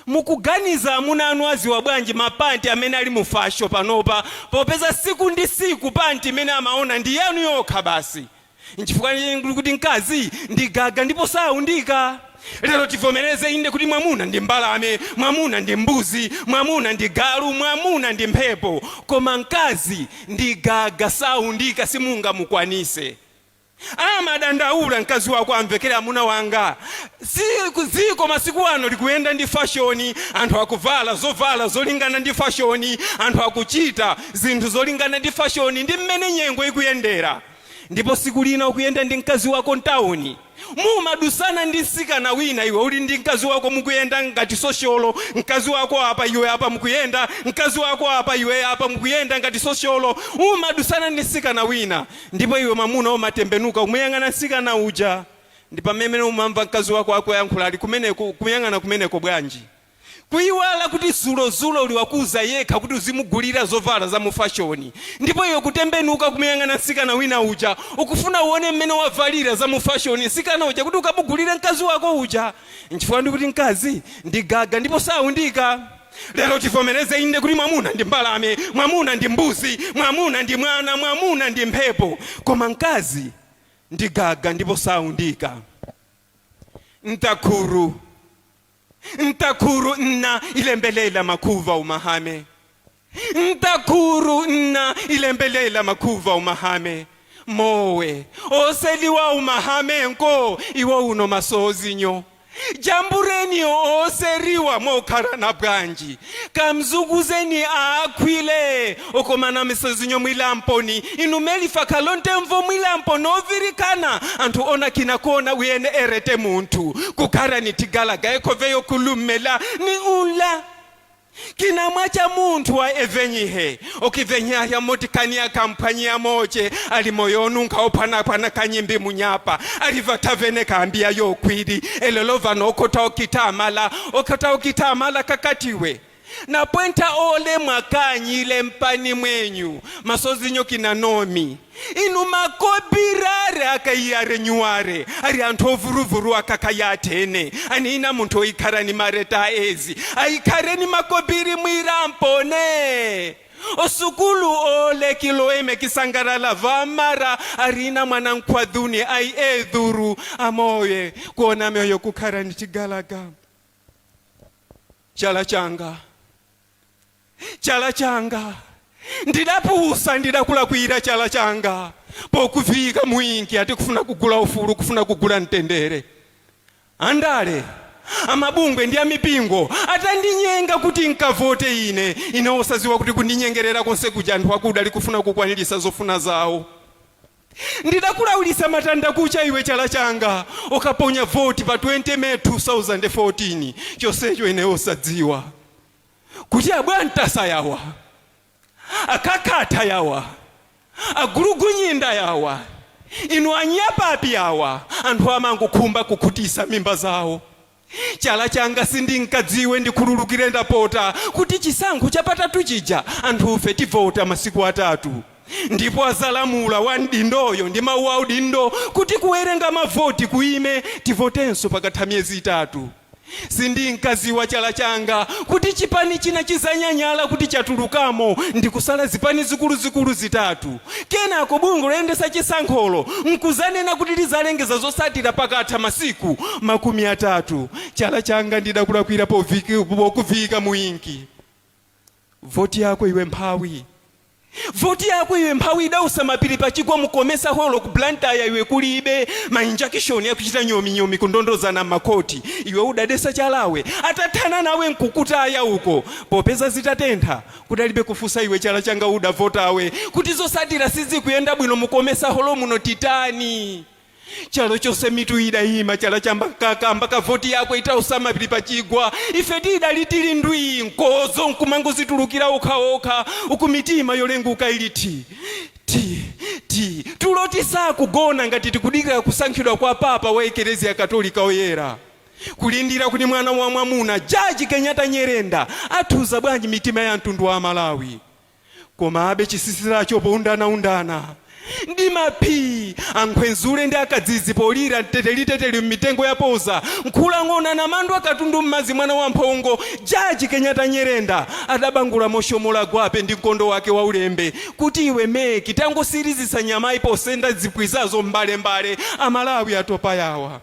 mukuganiza amuna anu aziwa bwanji mapanti amene ali mu fashion panopa, popeza siku ndi siku panti imene amaona ndi yanu yokha basi? Nchifukwa kuti mkazi ndi gaga ndipo saundika. Lero tivomereze inde kuti mwamuna ndi mbalame, mwamuna ndi mbuzi, mwamuna ndi galu, mwamuna ndi mphepo, koma mkazi ndi gaga saundika, simungamukwanise. Amadandaula mkazi wako amvekere amuna wanga, ziko masiku ano likuyenda ndi fashoni, anthu akuvala zovala zolingana ndi fashoni, anthu akuchita zinthu zolingana ndi fashoni ndi mmene nyengo ikuyendera. Ndipo siku lina ukuyenda ndi mkazi wako mtawuni, mumadusana ndi msikana wina, iwe uli ndi mkazi wako mukuyenda ngati sosholo, mkazi wako apa iwe apa mukuyenda, mkazi wako apa iwe apa mukuyenda ngati sosholo, umadusana ndi msikana wina, ndipo iwe mwamuna umatembenuka kumuyang'ana msikana uja, ndi pamene umamva mkazi wako akuyankhula ali kumeneko, kumuyang'ana kumeneko bwanji? Kuyiwala kuti zulozulo uli wakuza yekha kuti uzimugulira zovala za mu fashoni, ndipo iwe kutembenuka kumuyang'ana msikana wina uja, ukufuna uone mmene wavalira za mu fashoni msikana uja kuti ukamugulire mkazi wako uja. Nchifukwa ndikuti mkazi ndi gaga ndipo saundika. Lero tivomereze inde kuti mwamuna ndi mbalame, mwamuna ndi mbuzi, mwamuna ndi mwana, mwamuna ndi mphepo, koma mkazi ndi gaga ndipo saundika. Ntakhuru ntakhuru nna ilembelela makhuva umahame, ntakhuru nna ilembelela makhuva umahame, mowe oseliwa umahame nko iwo uno masozinyo jambureni oseriwa mokhara na bwanji kamzukuzeni akhwile okomana misozinyo mwilamponi inumelifa kalonte mvo mwilampo novirikana anthu ona kinakona uyene erete munthu kukhara ni tigalaga ekhove yokhulumela ni ula kinamwa cha munthu wa evenyihe okivenyahya motikania kamphwanyia moche ali moyonu nkhaophwanaphwana kanyimbi munyapa alivathavene kaambiya yokhwili elelova nokhotha okhitha amala okhotha okhitha amala kakatiwe napwenta ole mwakanyile mpani mwenyu masozinyo kinanomi inu makobirare akaiyare nyuware ari anthu ovuruvuru akakayatene anina munthu oikharani mareta ezi aikhareni makobiri mwirampone Osukulu ole kiloeme kisangarala vamara arina mwana nkhwadhuni ai edhuru amoye kuona mioyo kukhara ni chigalaga. Chala changa, chala changa, ndidapusa ndidakulakwira chala changa pokuvika mwingi ati kufuna kugula ufulu, kufuna kugula mtendere. Andale amabungwe ndi amipingo atandinyenga kuti nkavote ine, ine osaziwa kuti kundinyengerera konse kuja anthu akuda likufuna kukwanirisa zofuna zawo. Ndidakulawulisa matanda kucha iwe chala changa ukaponya voti pa 20 May 2014, chonsecho ine osadziwa kuti abwantasa yawa, akakhatha yawa, agulugunyinda yawa, inu anyapapi yawa, anthu amangokhumba kukhutisa mimba zawo. Chala changa sindinkadziwe, ndikhululukire ndapota, kuti chisankho chapatatu chija anthufe tivota masiku atatu, ndipo azalamula wa mdindoyo ndi mawu a udindo kuti kuwerenga mavoti kuime, tivotenso pakatha miyezi 3. Sindinkaziwa chala changa kuti chipani china chizanyanyala kuti chatulukamo ndikusala zipani zikuluzikulu 3, kenako bungwe loyendesa chisankholo nkuzanena kuti lizalengeza zosatira pakatha masiku 30. Chala changa ndidakulakwira pokuvika muinki. Voti yako iwe mphawi, voti yako iwe mphawi idausa mapiri pachigwa mukomesa holo ku Blantyre iwe kulibe ma injection yakuchita nyominyomi kundondozana m'makoti, iwe udadesa chalawe atathana nawe nkukutaya uko popeza zitatentha kudalibe kufusa iwe chala changa udavotawe kuti zosatira sizikuyenda bwino mukomesa holo muno titani. Chalo chose mitu idayima chala chamba ka voti yako itausa mapiri pachigwa, ife tidali tili ndwi nkozo nkumangozitulukira okhaokha uku mitima yolenguka ili ti ti ti tulo tisakugona ngati tikudikira kusankhidwa kwa papa wa Eklezia Katolika oyera, kulindira kuti mwana wa mwamuna Jaji Kenyatta Nyerenda athuza bwanji mitima ya mtundu wa Malawi. Koma abe chisisiracho poundanaundana ndi maphi ankhwenzule ndi akadzizi polira mteteliteteli mmitengo yapoza nkhulang'ona na mandu akatundu mmazi mwana wa mphongo Jaji Kenyatta Nyerenda adabangula moshomola gwape ndi mkondo wake wa ulembe kuti iwe meki tangosirizisa nyamayi posenda zipwizazo mbalembale Amalawi atopa yawa.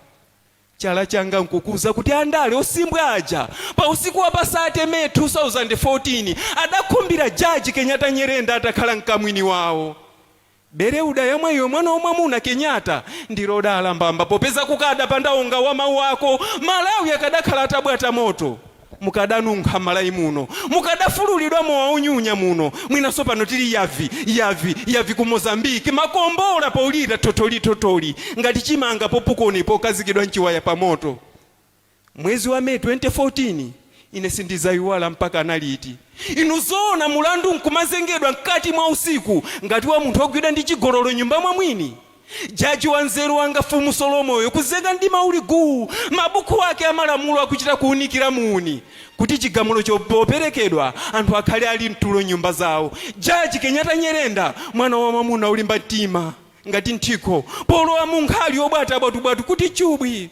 Chala changa nkukuza kuti andale osimbwa aja pa usiku wa pasate May 2014 adakhumbira Jaji Kenyatta Nyerenda atakhala mkamwini wawo. Bere udayamwa iwe mwana wa mwamuna Kenyatta ndilodala mbamba popeza kukada pandaonga wa mawu ako Malawi akadakhala atabwata moto, mukadanunkha Malawi muno, mukadafululidwa mowa unyunya muno, mwinaso pano tili yavi yavi yavi ku Mozambiki makombola polira totoli totoli ngati chimanga popukoni pokazikidwa mchiwaya pa moto. Mwezi wa May 2014 ine sindizayiwala mpaka analiti. Inu zoona mulandu nkumazengedwa mkati mwa usiku ngati wa munthu ogwidwa ndi chigololo nyumba mwa mwini. Jaji wa nzeru wanga Fumu Solomoyo kuzenga ndi mauli guu mabuku ake amalamulo akuchita kuunikira muuni kuti chigamulo choperekedwa anthu akhale ali mtulo nyumba zawo. Jaji Kenyatta Nyerenda mwana wa mwamuna ulimba mtima ngati nthiko polowa mu nkhali yobwata bwatubwatu kuti chubwi.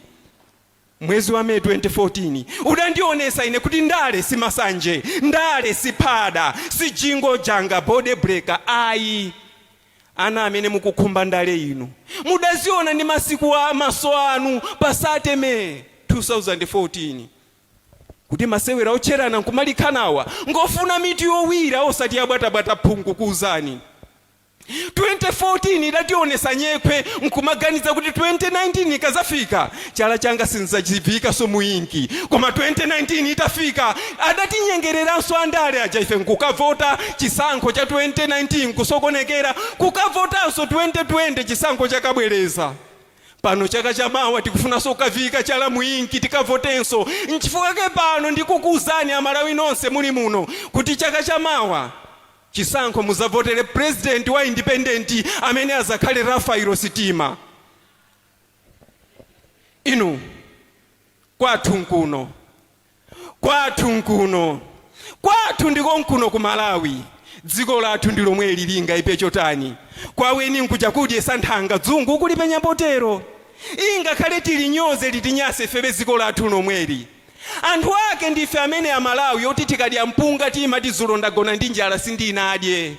Mwezi wa May 2014 udandionesa ine kuti ndale si masanje, ndale si phada, si jingo janga body breaker ayi. Ana amene mukukhumba ndale inu mudaziona ndi masiku a maso anu pasate May 2014 kuti masewera otcherana nkumalikhanawa ngofuna mitu yowira osati yabwatabwata phungu kuuzani. 2014 idationesa nyekhwe nkumaganiza kuti 2019 ikazafika chala changa sinzachivika so muinki, koma 2019 itafika adatinyengereranso andale aja ife nkukavota chisankho cha 2019 nkusokonekera, kukavotanso 2020 chisankho chakabwereza. Pano chaka chamawa tikufunanso kukavika chala muinki tikavotenso. Nchifukwa ke pano ndikukuuzani Amalawi nonse muli muno kuti chaka chamawa chisankho muzavotere president wa independent amene azakhale Rafaelo Sitima. Inu kwathu nkuno, kwathu nkuno, kwathu ndiko nkuno ku Malawi. Dziko lathu ndi lomwe lilinga ipe chotani kwaweni nkuja kudye santhanga dzungu kulipenya potero ingakhale tilinyoze litinyase febe dziko lathu lomweli. Anthu ake ndife amene Amalawi oti tikadya mpunga timati, "Dzulo ndagona ndi njala, sindinadye."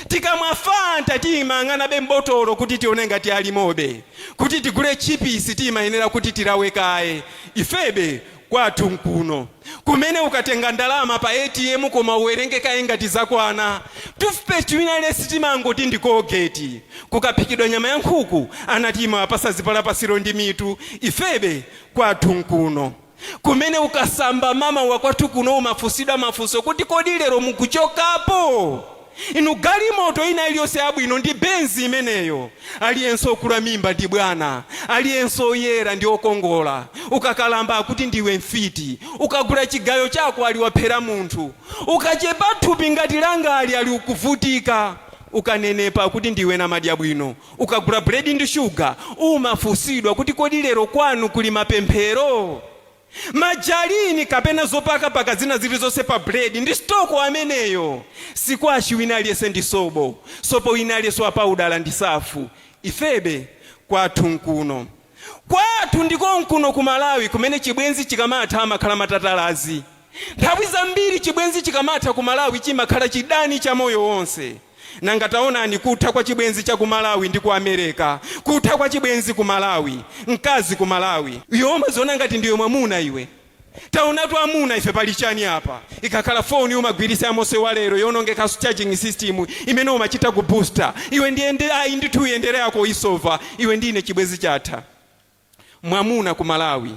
Tikamwa Fanta timayang'anabe mbotolo kuti tione ngati alimobe. Kuti tigule chipisi timayenera kuti tilawe kaye. Ifebe kwathu nkuno kumene ukatenga ndalama pa ATM koma uwerenge kaye ngati zakwana. Toothpaste wina lesi timangoti ndi Colgate. Kukaphikidwa nyama ya nkhuku anati imawapasa zipalapasiro ndi mitu. Ifebe kwathu nkuno kumene ukasamba mama wakwathu kuno umafunsidwa mafunso kuti, "Kodi lero mukuchokapo?" Inu, galimoto ina iliyonse yabwino ndi Benzi imeneyo. Aliyense okula mimba ndi bwana, aliyense oyera ndi okongola. Ukakalamba akuti ndiwe mfiti. Ukagula chigayo chako ali waphera munthu. Ukachepa thupi ngati langali ali ukuvutika. Ukanenepa akuti ndiwe namadya bwino. Ukagula buledi ndi shuga umafunsidwa kuti, "Kodi lero kwanu kuli mapemphero?" Majalini kapena zopakapaka zina zilizonse pa buledi ndi stock ameneyo. Sikwashi wina aliyense ndi sobo, sopo wina aliyense wapaudala ndi Surf. Ifebe kwathu nkuno, kwathu ndiko nkuno ku Malawi kumene chibwenzi chikamatha amakhala matatalazi. Nthawi zambiri chibwenzi chikamatha ku Malawi chimakhala chidani cha moyo wonse. Nanga taonani kutha kwa chibwenzi cha ku Malawi ndi ku America. Kutha kwa chibwenzi ku Malawi, mkazi ku Malawi, iwe umaziona ngati ndiwe mwamuna. Iwe, taonatu amuna ife pali chani apa? Ikakhala foni umagwirisa yamose wa lero yonongeka charging system imene umachita ku booster. Iwe ndiyende ayi ndithu, uyendere yako isova. Iwe ndine chibwenzi chatha. Mwamuna ku Malawi,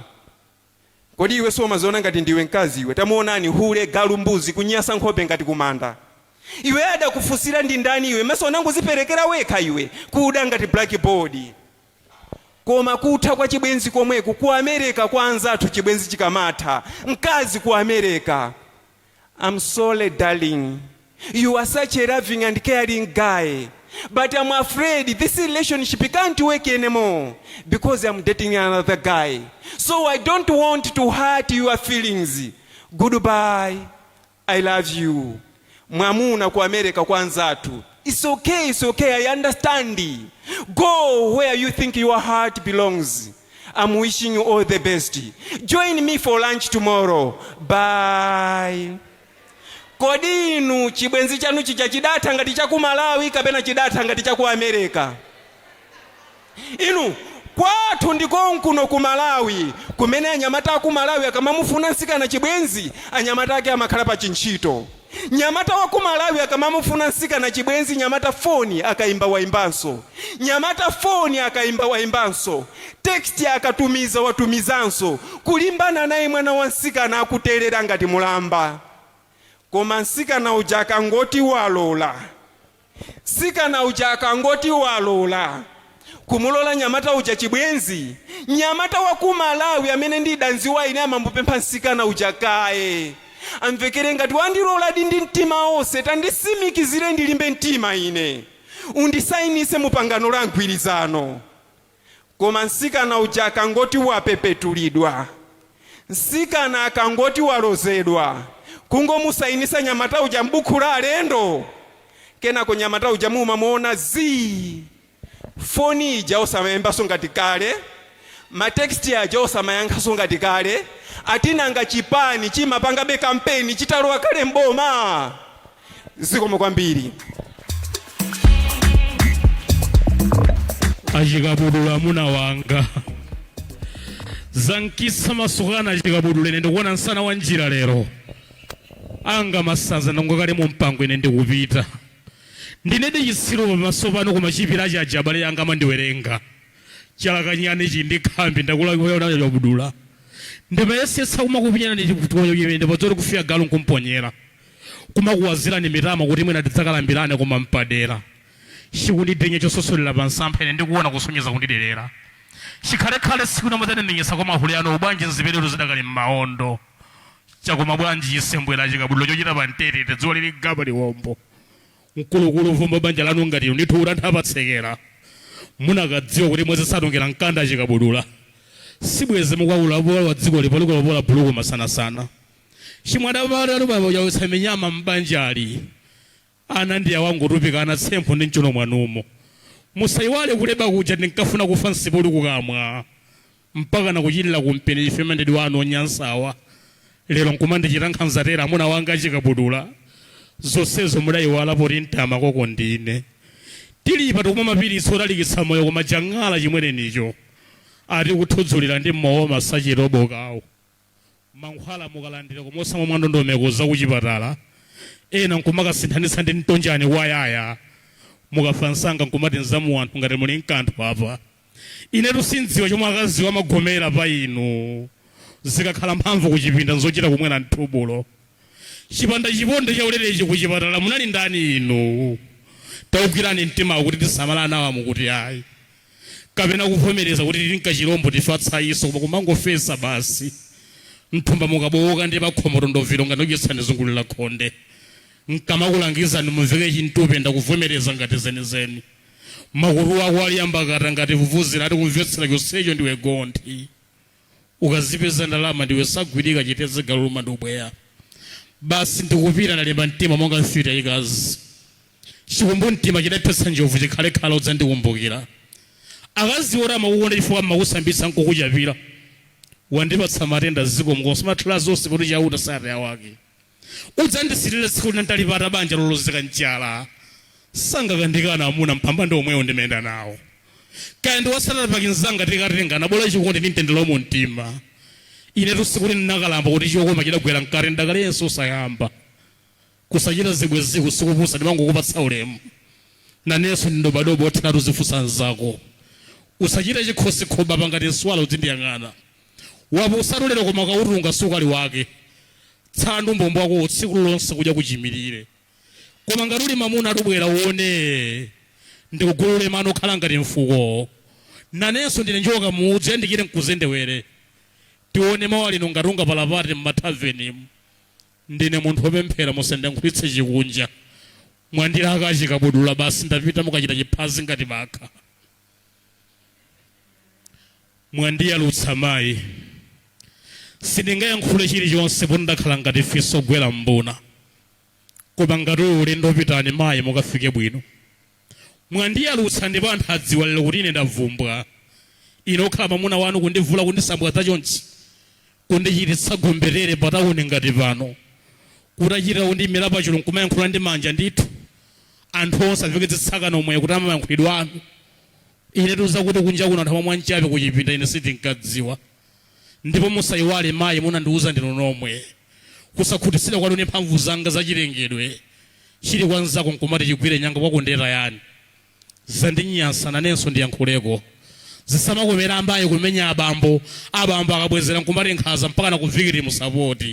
kodi iwe somaziona ngati ndiwe mkazi? Iwe, tamuonani hule, galu, mbuzi, kunyasa nkhope ngati kumanda. Iwe, adakufunsira ndi ndani iwe? Maso unangoziperekera wekha iwe, kuda ngati blackboard. Koma kutha kwa chibwenzi komweku ku America kwa anzathu, chibwenzi chikamatha, mkazi ku America, "I'm sorry, darling, you are such a loving and caring guy, but I'm afraid this relationship can't work anymore because I'm dating another guy, so I don't want to hurt your feelings. Goodbye, I love you." Mwamuna ku America kwa anzathu, "It's okay, it's okay, I understand. Go where you think your heart belongs. I'm wishing you all the best. Join me for lunch tomorrow. Bye." Kodi inu chibwenzi chanu chija chidatha ngati cha ku Malawi kapena chidatha ngati cha ku America? Inu, kwathu ndikonkuno ku Malawi kumene anyamata aku Malawi akamamufuna msikana chibwenzi, anyamata ake amakhala pa chintchito. Nyamata wa ku Malawi akamamufuna msikana chibwenzi, nyamata foni akayimba wayimbanso, nyamata foni akayimba wayimbanso, text akatumiza watumizanso, kulimbana naye mwana wa msikana akutelera ngati mulamba. Koma msikana uja akangoti walola, msikana uja akangoti walola, kumulola nyamata uja chibwenzi, nyamata wa ku Malawi amene ndidanziwa ine amambupempha msikana uja kaye, amvekere, "Ngati wandiloladi ndi mtima onse, tandisimikizire ndilimbe mtima ine, undisayinise mu pangano la mgwirizano." Koma msikana uja akangoti wapepetulidwa, msikana akangoti walozedwa, kungomusayinisa nyamata uja m'buku la alendo. Kenako nyamata uja mumamuona zii, foni ija osamayimbanso ngati kale, ma text aja osamayankhanso ngati kale. Atinanga chipani chimapangabe kampeni chitalowa kale mboma? Zikomo kwambiri. Achikabudula, amuna wanga, zankisa masukana. Achikabudula, ine ndikuona msana wa njira lero anga masanza ndongokale mu mpango. Ine ndikupita, ndinedi chitsiru pamaso pano, koma chipira chaja abale yanga amandiwerenga chalakanyani chi ndi khambi ndakulaabudula. Ndimayesetsa kumakupinyana ndipadzoti kufiya galu nkumponyera, kumakuwazirani mitama kuti mwina tidzakalambirane, koma mpadera chikundidenya chososolera pa nsampha. Ine ndikuona kusonyeza kundiderera chikhalekhale tsiku namadzandimenyesa kwa mahule ano. Bwanji nzipereto zidakali m'maondo chakoma? Bwanji chisembwera chikabudula chochita pa mtetete dzuwa lili gaba liwombo mkulukulu vumba banja lanu ngati inu ndithu utantha munakadziwa kuti mwezi satongera mkanda. Chikabudula sibweze mukwakula wa dziko lipo likolopola buluku masanasana chimwadapatatu minyama m'banjali ana ndi awangotupika ana tsempho ndi mchuno mwanumo. Musayiwale kuleba kuja ndinkafuna kufa nsipuli kukamwa mpaka nakuchitira kumpeni chifemendedi wanu onyansawa. Lero nkumandichita nkhanzatera amuna wanga achikabudula. Zonsezo mudayiwala poti mtama koko ndine. Tilipa tikumwa mapiritsi otalikitsa moyo koma chang'ala chimwerenicho. Ati kuthudzulira ndi mowa masachita obokawo. Mankhwala mukalandira koma osamwa mwa ndondomeko za kuchipatala. Ena nkumakasinthanitsa ndi mtonjani kwa yaya. Mukafa msanga nkumati nzamu anthu ngati muli nkanthu apa. Inetu sindziwa chomwe akaziwa amagomera pa inu. Zikakhala mphamvu kuchipinda nzochita kumwera mthubulo. Chipanda chiponde chaulerechi kuchipatala munali ndani inu? Taugwirani mtimawo kuti tisamala anawa mukuti ayi. Kapena kuvomereza kuti tili nkachilombo tifatsa iso koma kumangofesa basi. Mthumba mukabowoka ndi pakhomo tondoviro ngati kudyetsani zungulira khonde. Nkamakulangizani mumveke chintupe ndakuvomereza ngati zenizeni. Makutu ako ali ambakata ngati vuvuzira ati kumvetsera chonsecho ndiwe gonthi. Ukazipeza ndalama ndiwe sagwirika chiteze galuluma ndi ubweya. Basi ndikupita ndalimba mtima monga mfiti yayikazi. Chikumbu mtima chidaphetsa njovu chikhalekhala udzandikumbukira. Akazi oti amakukonda chifukwa amakusambitsa nkukuchapira. Wandipatsa matenda zikomo koma simathula zonse poti Chauta sataya wake. Udzandisilire tsiku lina ntalipata banja lolozeka mchala. Sangakandikana amuna mphamba ndi omwewo ndimayenda nawo. Kaya ndi wasalala pakinzanga tikatengana bola chikondi ndi mtendere wa mumtima. Inetu sikuti ndinakalamba kuti chokoma chidagwera mkati ndakalenso osayamba. Kusachita zibwenziku sikupusa ndimangokupatsa ulemu. Nanenso ndi ndobadoba otheratu zifunsa anzako. Usachite chikhosikhoba apa ngati nswala udzindiyang'ana. Wapusatu lero koma ukautunga sukali wake. Tsala ndi umbombo wakowo tsiku lilonse kudya kuchimirire. Koma ngati uli mamuna atubwera uone ndikugulule mano okhala ngati mfuko. Nanenso ndine njoka muudzu yandikire nkuzendewere. Tione mawa lino ngati ungapalapate m'mathavenimu. Ndine munthu wopemphera musandiyankhulitse chikunja. Mwandilaka achikabudula basi ndapita mukachita chiphazi ngati bakha. Mwandiyalutsa mayi. Sindingayankhule chilichonse poti ndakhala ngati fisi ogwera m'mbuna. Koma ngati uli ulendo pitani mayi mukafike bwino. Mwandiyalutsa ndipo anthu adziwa lero kuti ine ndavumbwa. Ine okhala mwamuna wanu kundivula kundisambwadza chonchi? Kundichititsa gombetere patawuni ngati pano? Kutachita kundiyimira pachulu nkumayankhula ndi manja ndithu? Anthu onse amveke zitsakano omwe kuti amayankhulidwe anu. Inetu zakuti kunja kuno anthu amamwa mchape kuchipinda ine sindinkadziwa. Ndipo musaiwale mayi munandiuza ndinu nomwe. Kusakhutitsidwa kwanu ndi mphamvu zanga zachilengedwe chili kwa nzako nkumati chigwire nyanga kwako ndiye tayani. Zandinyansa nanenso ndiyankhuleko. Zisamakomere amayi kumenya abambo, abambo akabwezera nkumati nkhanza mpakana ku victim support.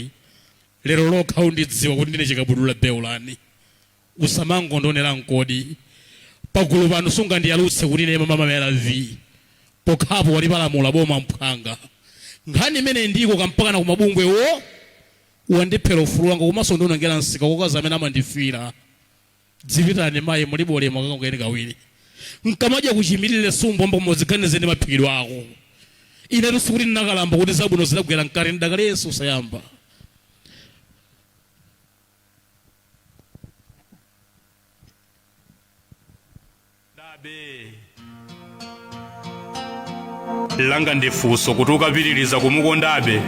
Lero lokha undidziwa kuti ndine chikabudula Beulani. Usamangondionera nkodi. Pagulu pano sungandiyalutse kuti ine mamamera V. Pokhapo walipalamula boma mphwanga. Nkhani imeneyi ndiyikoka mpakana ku mabungwe wo? Wandiphera ufulu wanga komanso undionongera msika kwa akazi amene amandifira. Dzipitani mayi mulibe ulemu akakongeni kawiri. Nkamadya kuchimirire sumbombo koma udziganize ndi maphikidwe ako. Inetu sikuti ndinakalamba kuti zabwino zidagwera mkati ndakalenso usayamba. Langa ndi funso kuti ukapitiriza kumukondabe?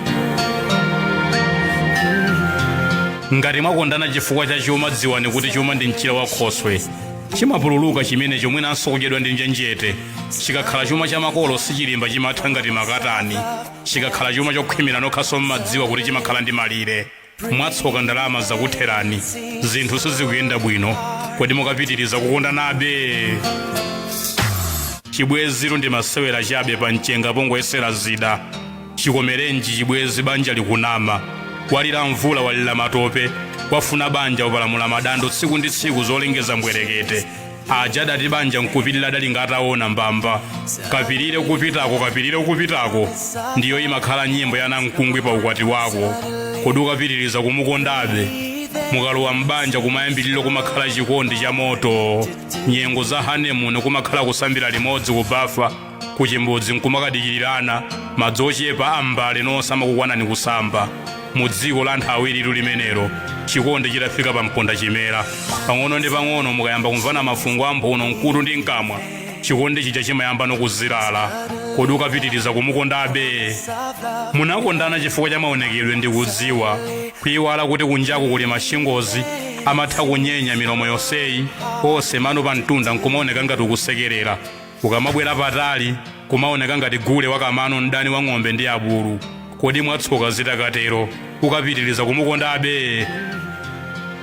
Ngati mwakondana chifukwa cha chuma dziwani kuti chuma ndi mchira wa khoswe. Chimapululuka chimenecho mwinanso kudyedwa ndi njenjete. Chikakhala chuma cha makolo sichilimba chimatha ngati makatani. Chikakhala chuma chokhwimira nokhanso mmadziwa kuti chimakhala ndi malire. Mwatsoka ndalama zakutherani, zinthu sizikuyenda bwino, kodi mukapitiriza kukondanabe? Chibwezitu ndi masewera chabe pa mchenga pongoyesera zida. Chikomerenji chibwezi banja likunama. Walira mvula walira matope, wafuna banja wapalamula madando tsiku ndi tsiku zolengeza mbwerekete. Aja adati banja nkupirira adali ngati ataona mbamba. Kapirire kupitako kapirire kupitako ndiyo imakhala nyimbo ya namkungwi pa ukwati wako. Kodi ukapitiriza kumukondabe? Mukalowa m'banja kumayambiriro kumakhala chikondi cha moto. Nyengo za honeymoon kumakhala kusambira limodzi kubafa, kuchimbudzi nkumakadikirirana, madzi ochepa a m'mbale nonse amakukwanani kusamba. Mu dziko la anthu awiritu limenelo, chikondi chitafika pa mponda chimera. Pang'ono ndi pang'ono mukayamba kumvana mafungo a mphuno, mkutu ndi mkamwa. Chikondi chija chimayamba nokuzilala. Kodi ukapitiriza kumukondabe? Munakondana chifukwa cha maonekedwe ndi kudziwa, kuyiwala kuti kunjaku kuli mashingozi amatha kunyenya milomo yonseyi onse mano pa mtunda nkumaoneka ngati ukusekerera, ukamabwera patali kumaoneka ngati gule wakamano, mdani wa ng'ombe ndi abulu. Kodi mwatsoka zitakatero ukapitiriza kumukondabe?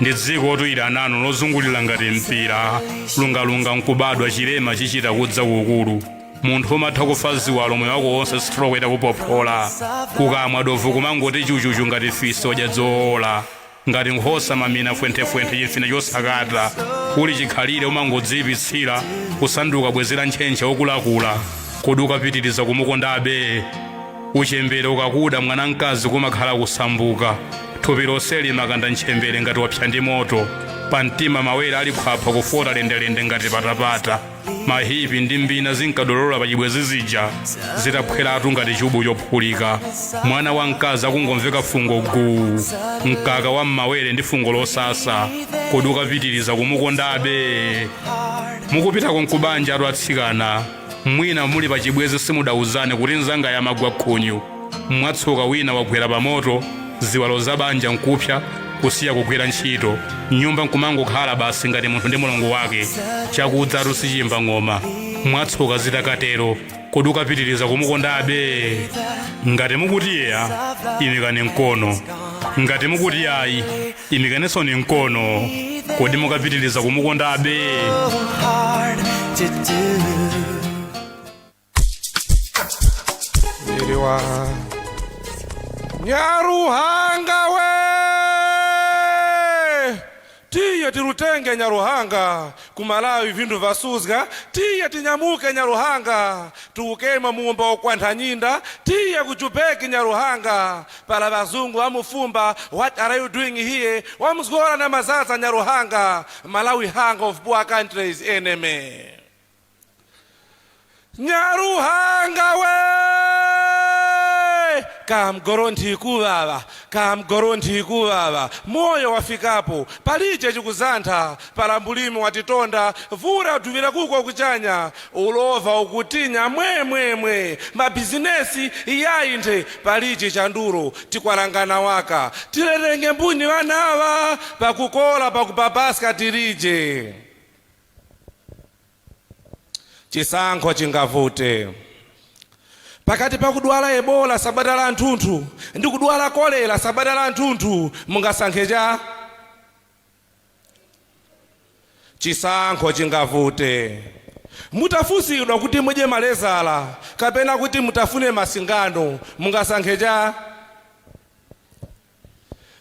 Ndi dziko otuyira nanu lozungulira ngati mpira, lungalunga nkubadwa, chilema chichita kudza kukulu. Munthu umatha kufa ziwalo moyo wako wonse, stroke itakupophola kukamwa, dovu kumangoti chuchuchu ngati fisi wadya dzowola, ngati nkhosa mamina fwenthefwenthe, chimfine chosakata uli chikhalire, umangodziyipitsira kusanduka bwezera ntchentche wokulakula. Kodi ukapitiriza kumukondabe? Uchembere ukakuda, mwanamkazi kumakhala kusambuka, thupi lonse limakanda ntchembere ngati wapsa ndi moto, pamtima mawere ali khwapha, kufota lendelende ngati patapata, mahipi ndi mbina zinkadolola pachibwezi zija zitaphweratu ngati chubu chophulika. Mwana wamkazi akungomveka fungo guu, mkaka wa mmawere ndi fungo losasa. Kodi ukapitiriza kumukondabe? Mukupita kunkubanja atu atsikana, mwina muli pachibwezi simudauzane kuti nzanga yamagwa khunyu. Mwatsoka wina wagwera pamoto, ziwalo za banja nkupsa, kusiya kugwira ntchito, nyumba nkumangokhala basi ngati munthu ndi mulongo wake. Chakudzatu sichimba ng'oma. Mwatsoka zitakatero, kodi ukapitiriza kumukondabe? Ngati mukuti eya, imikani mkono. Ngati mukuti ayi, imikaninso mkono. Kodi mukapitiriza kumukondabe? Hard to do. Ndiriwa Nyaruhanga we, tiye tirutenge Nyaruhanga kumalawi vindu vasuzga, tiye tinyamuke Nyaruhanga, tuukema muumba okwantha nyinda, tiye kuchupeki Nyaruhanga, pala vazungu amufumba, "What are you doing here?" Wamuzgora na mazaza Nyaruhanga. Malawi hanga of poor countries enemy. Nyaruhanga we, kamgoro ntikuvava, kamgoro ntikuvava, moyo wafikapo palije chikuzantha, palambulimi watitonda, vura uduvira kuko kuchanya, ulova ukutinya mwemwemwe, mabhizinesi iyayinthe palije chanduro, tikwalangana waka tilerenge mbuni vanava pakukola pakupapaska tirije. Chisankho chingavute pakati pa kudwala Ebola sabata la nthunthu ndi kudwala kolera sabata la nthunthu, mungasankhe cha? Chisankho chingavute mutafusidwa kuti mudye malezala kapena kuti mutafune masingano, mungasankhe cha?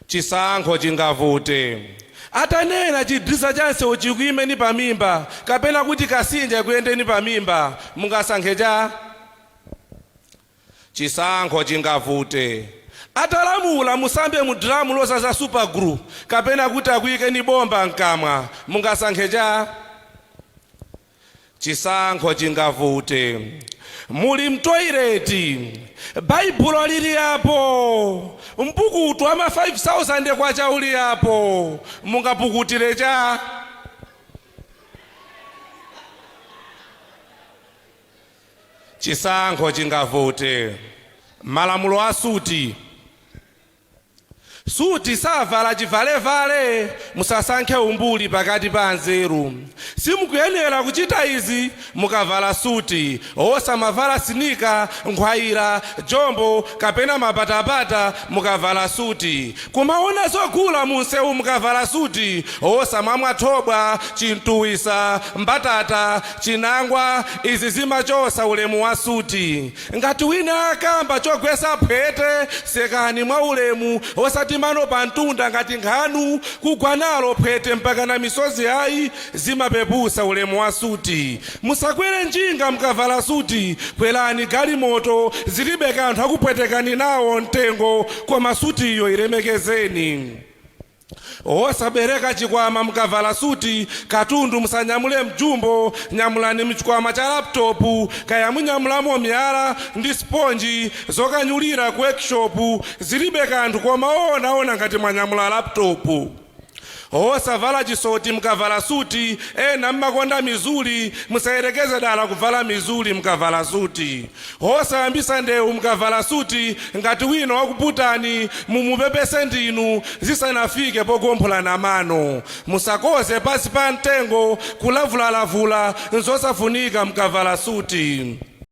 Chisankho chingavute atanena chidrisa chanse chikuimeni pamimba kapena kuti kasinja kuyendeni pamimba, mungasankhe cha? Chisankho chingavute atalamula musambe mu dramu lozaza super glue kapena kuti akuyikeni bomba mkamwa, mungasankhe cha? Chisankho chingavute muli mtoilet, Baibulo lili apo, mpukutu ama 5000 kwacha uli apo, mungapukutire cha? Chisankho chingavute malamulo a suti, suti savala chivalevale, musasankhe umbuli pakati pa anzeru. Simukuyenera kuchita izi mukavala suti: osamavala sneaker, nkhwayira, jombo kapena mapatapata mukavala suti. Kumaona zogula munsewu mukavala suti. Osamamwa thobwa, chintuwisa, mbatata, chinangwa, izi zimachosa ulemu wa suti. Ngati wina akamba chogwesa phwete, sekani mwa ulemu, osati mano pa mtunda ngati nkhanu, kugwa nalo phwete mpaka na misozi ayi, zimapepusa ulemu wa suti. Musakwere njinga mukavala suti, kwerani galimoto, zilibe kanthu akupwetekani nawo mtengo, koma sutiyo ilemekezeni. Osabereka chikwama mukavala suti. Katundu musanyamule mjumbo, nyamulani mchikwama cha laptop, kaya munyamulamo miyala ndi sponji zokanyulira ku workshop, zilibe kanthu, koma onaona ngati mwanyamula laptop. Osavala chisoti mukavala suti. Ena mmakonda mizuli, musayerekeze dala kuvala mizuli mukavala suti. Osayambisa ndewu mukavala suti. Ngati wina wakuputani, mumupepese ndinu zisanafike pogompholana mano. Musakoze pasi pa mtengo, kulavulalavula nzosafunika mukavala suti.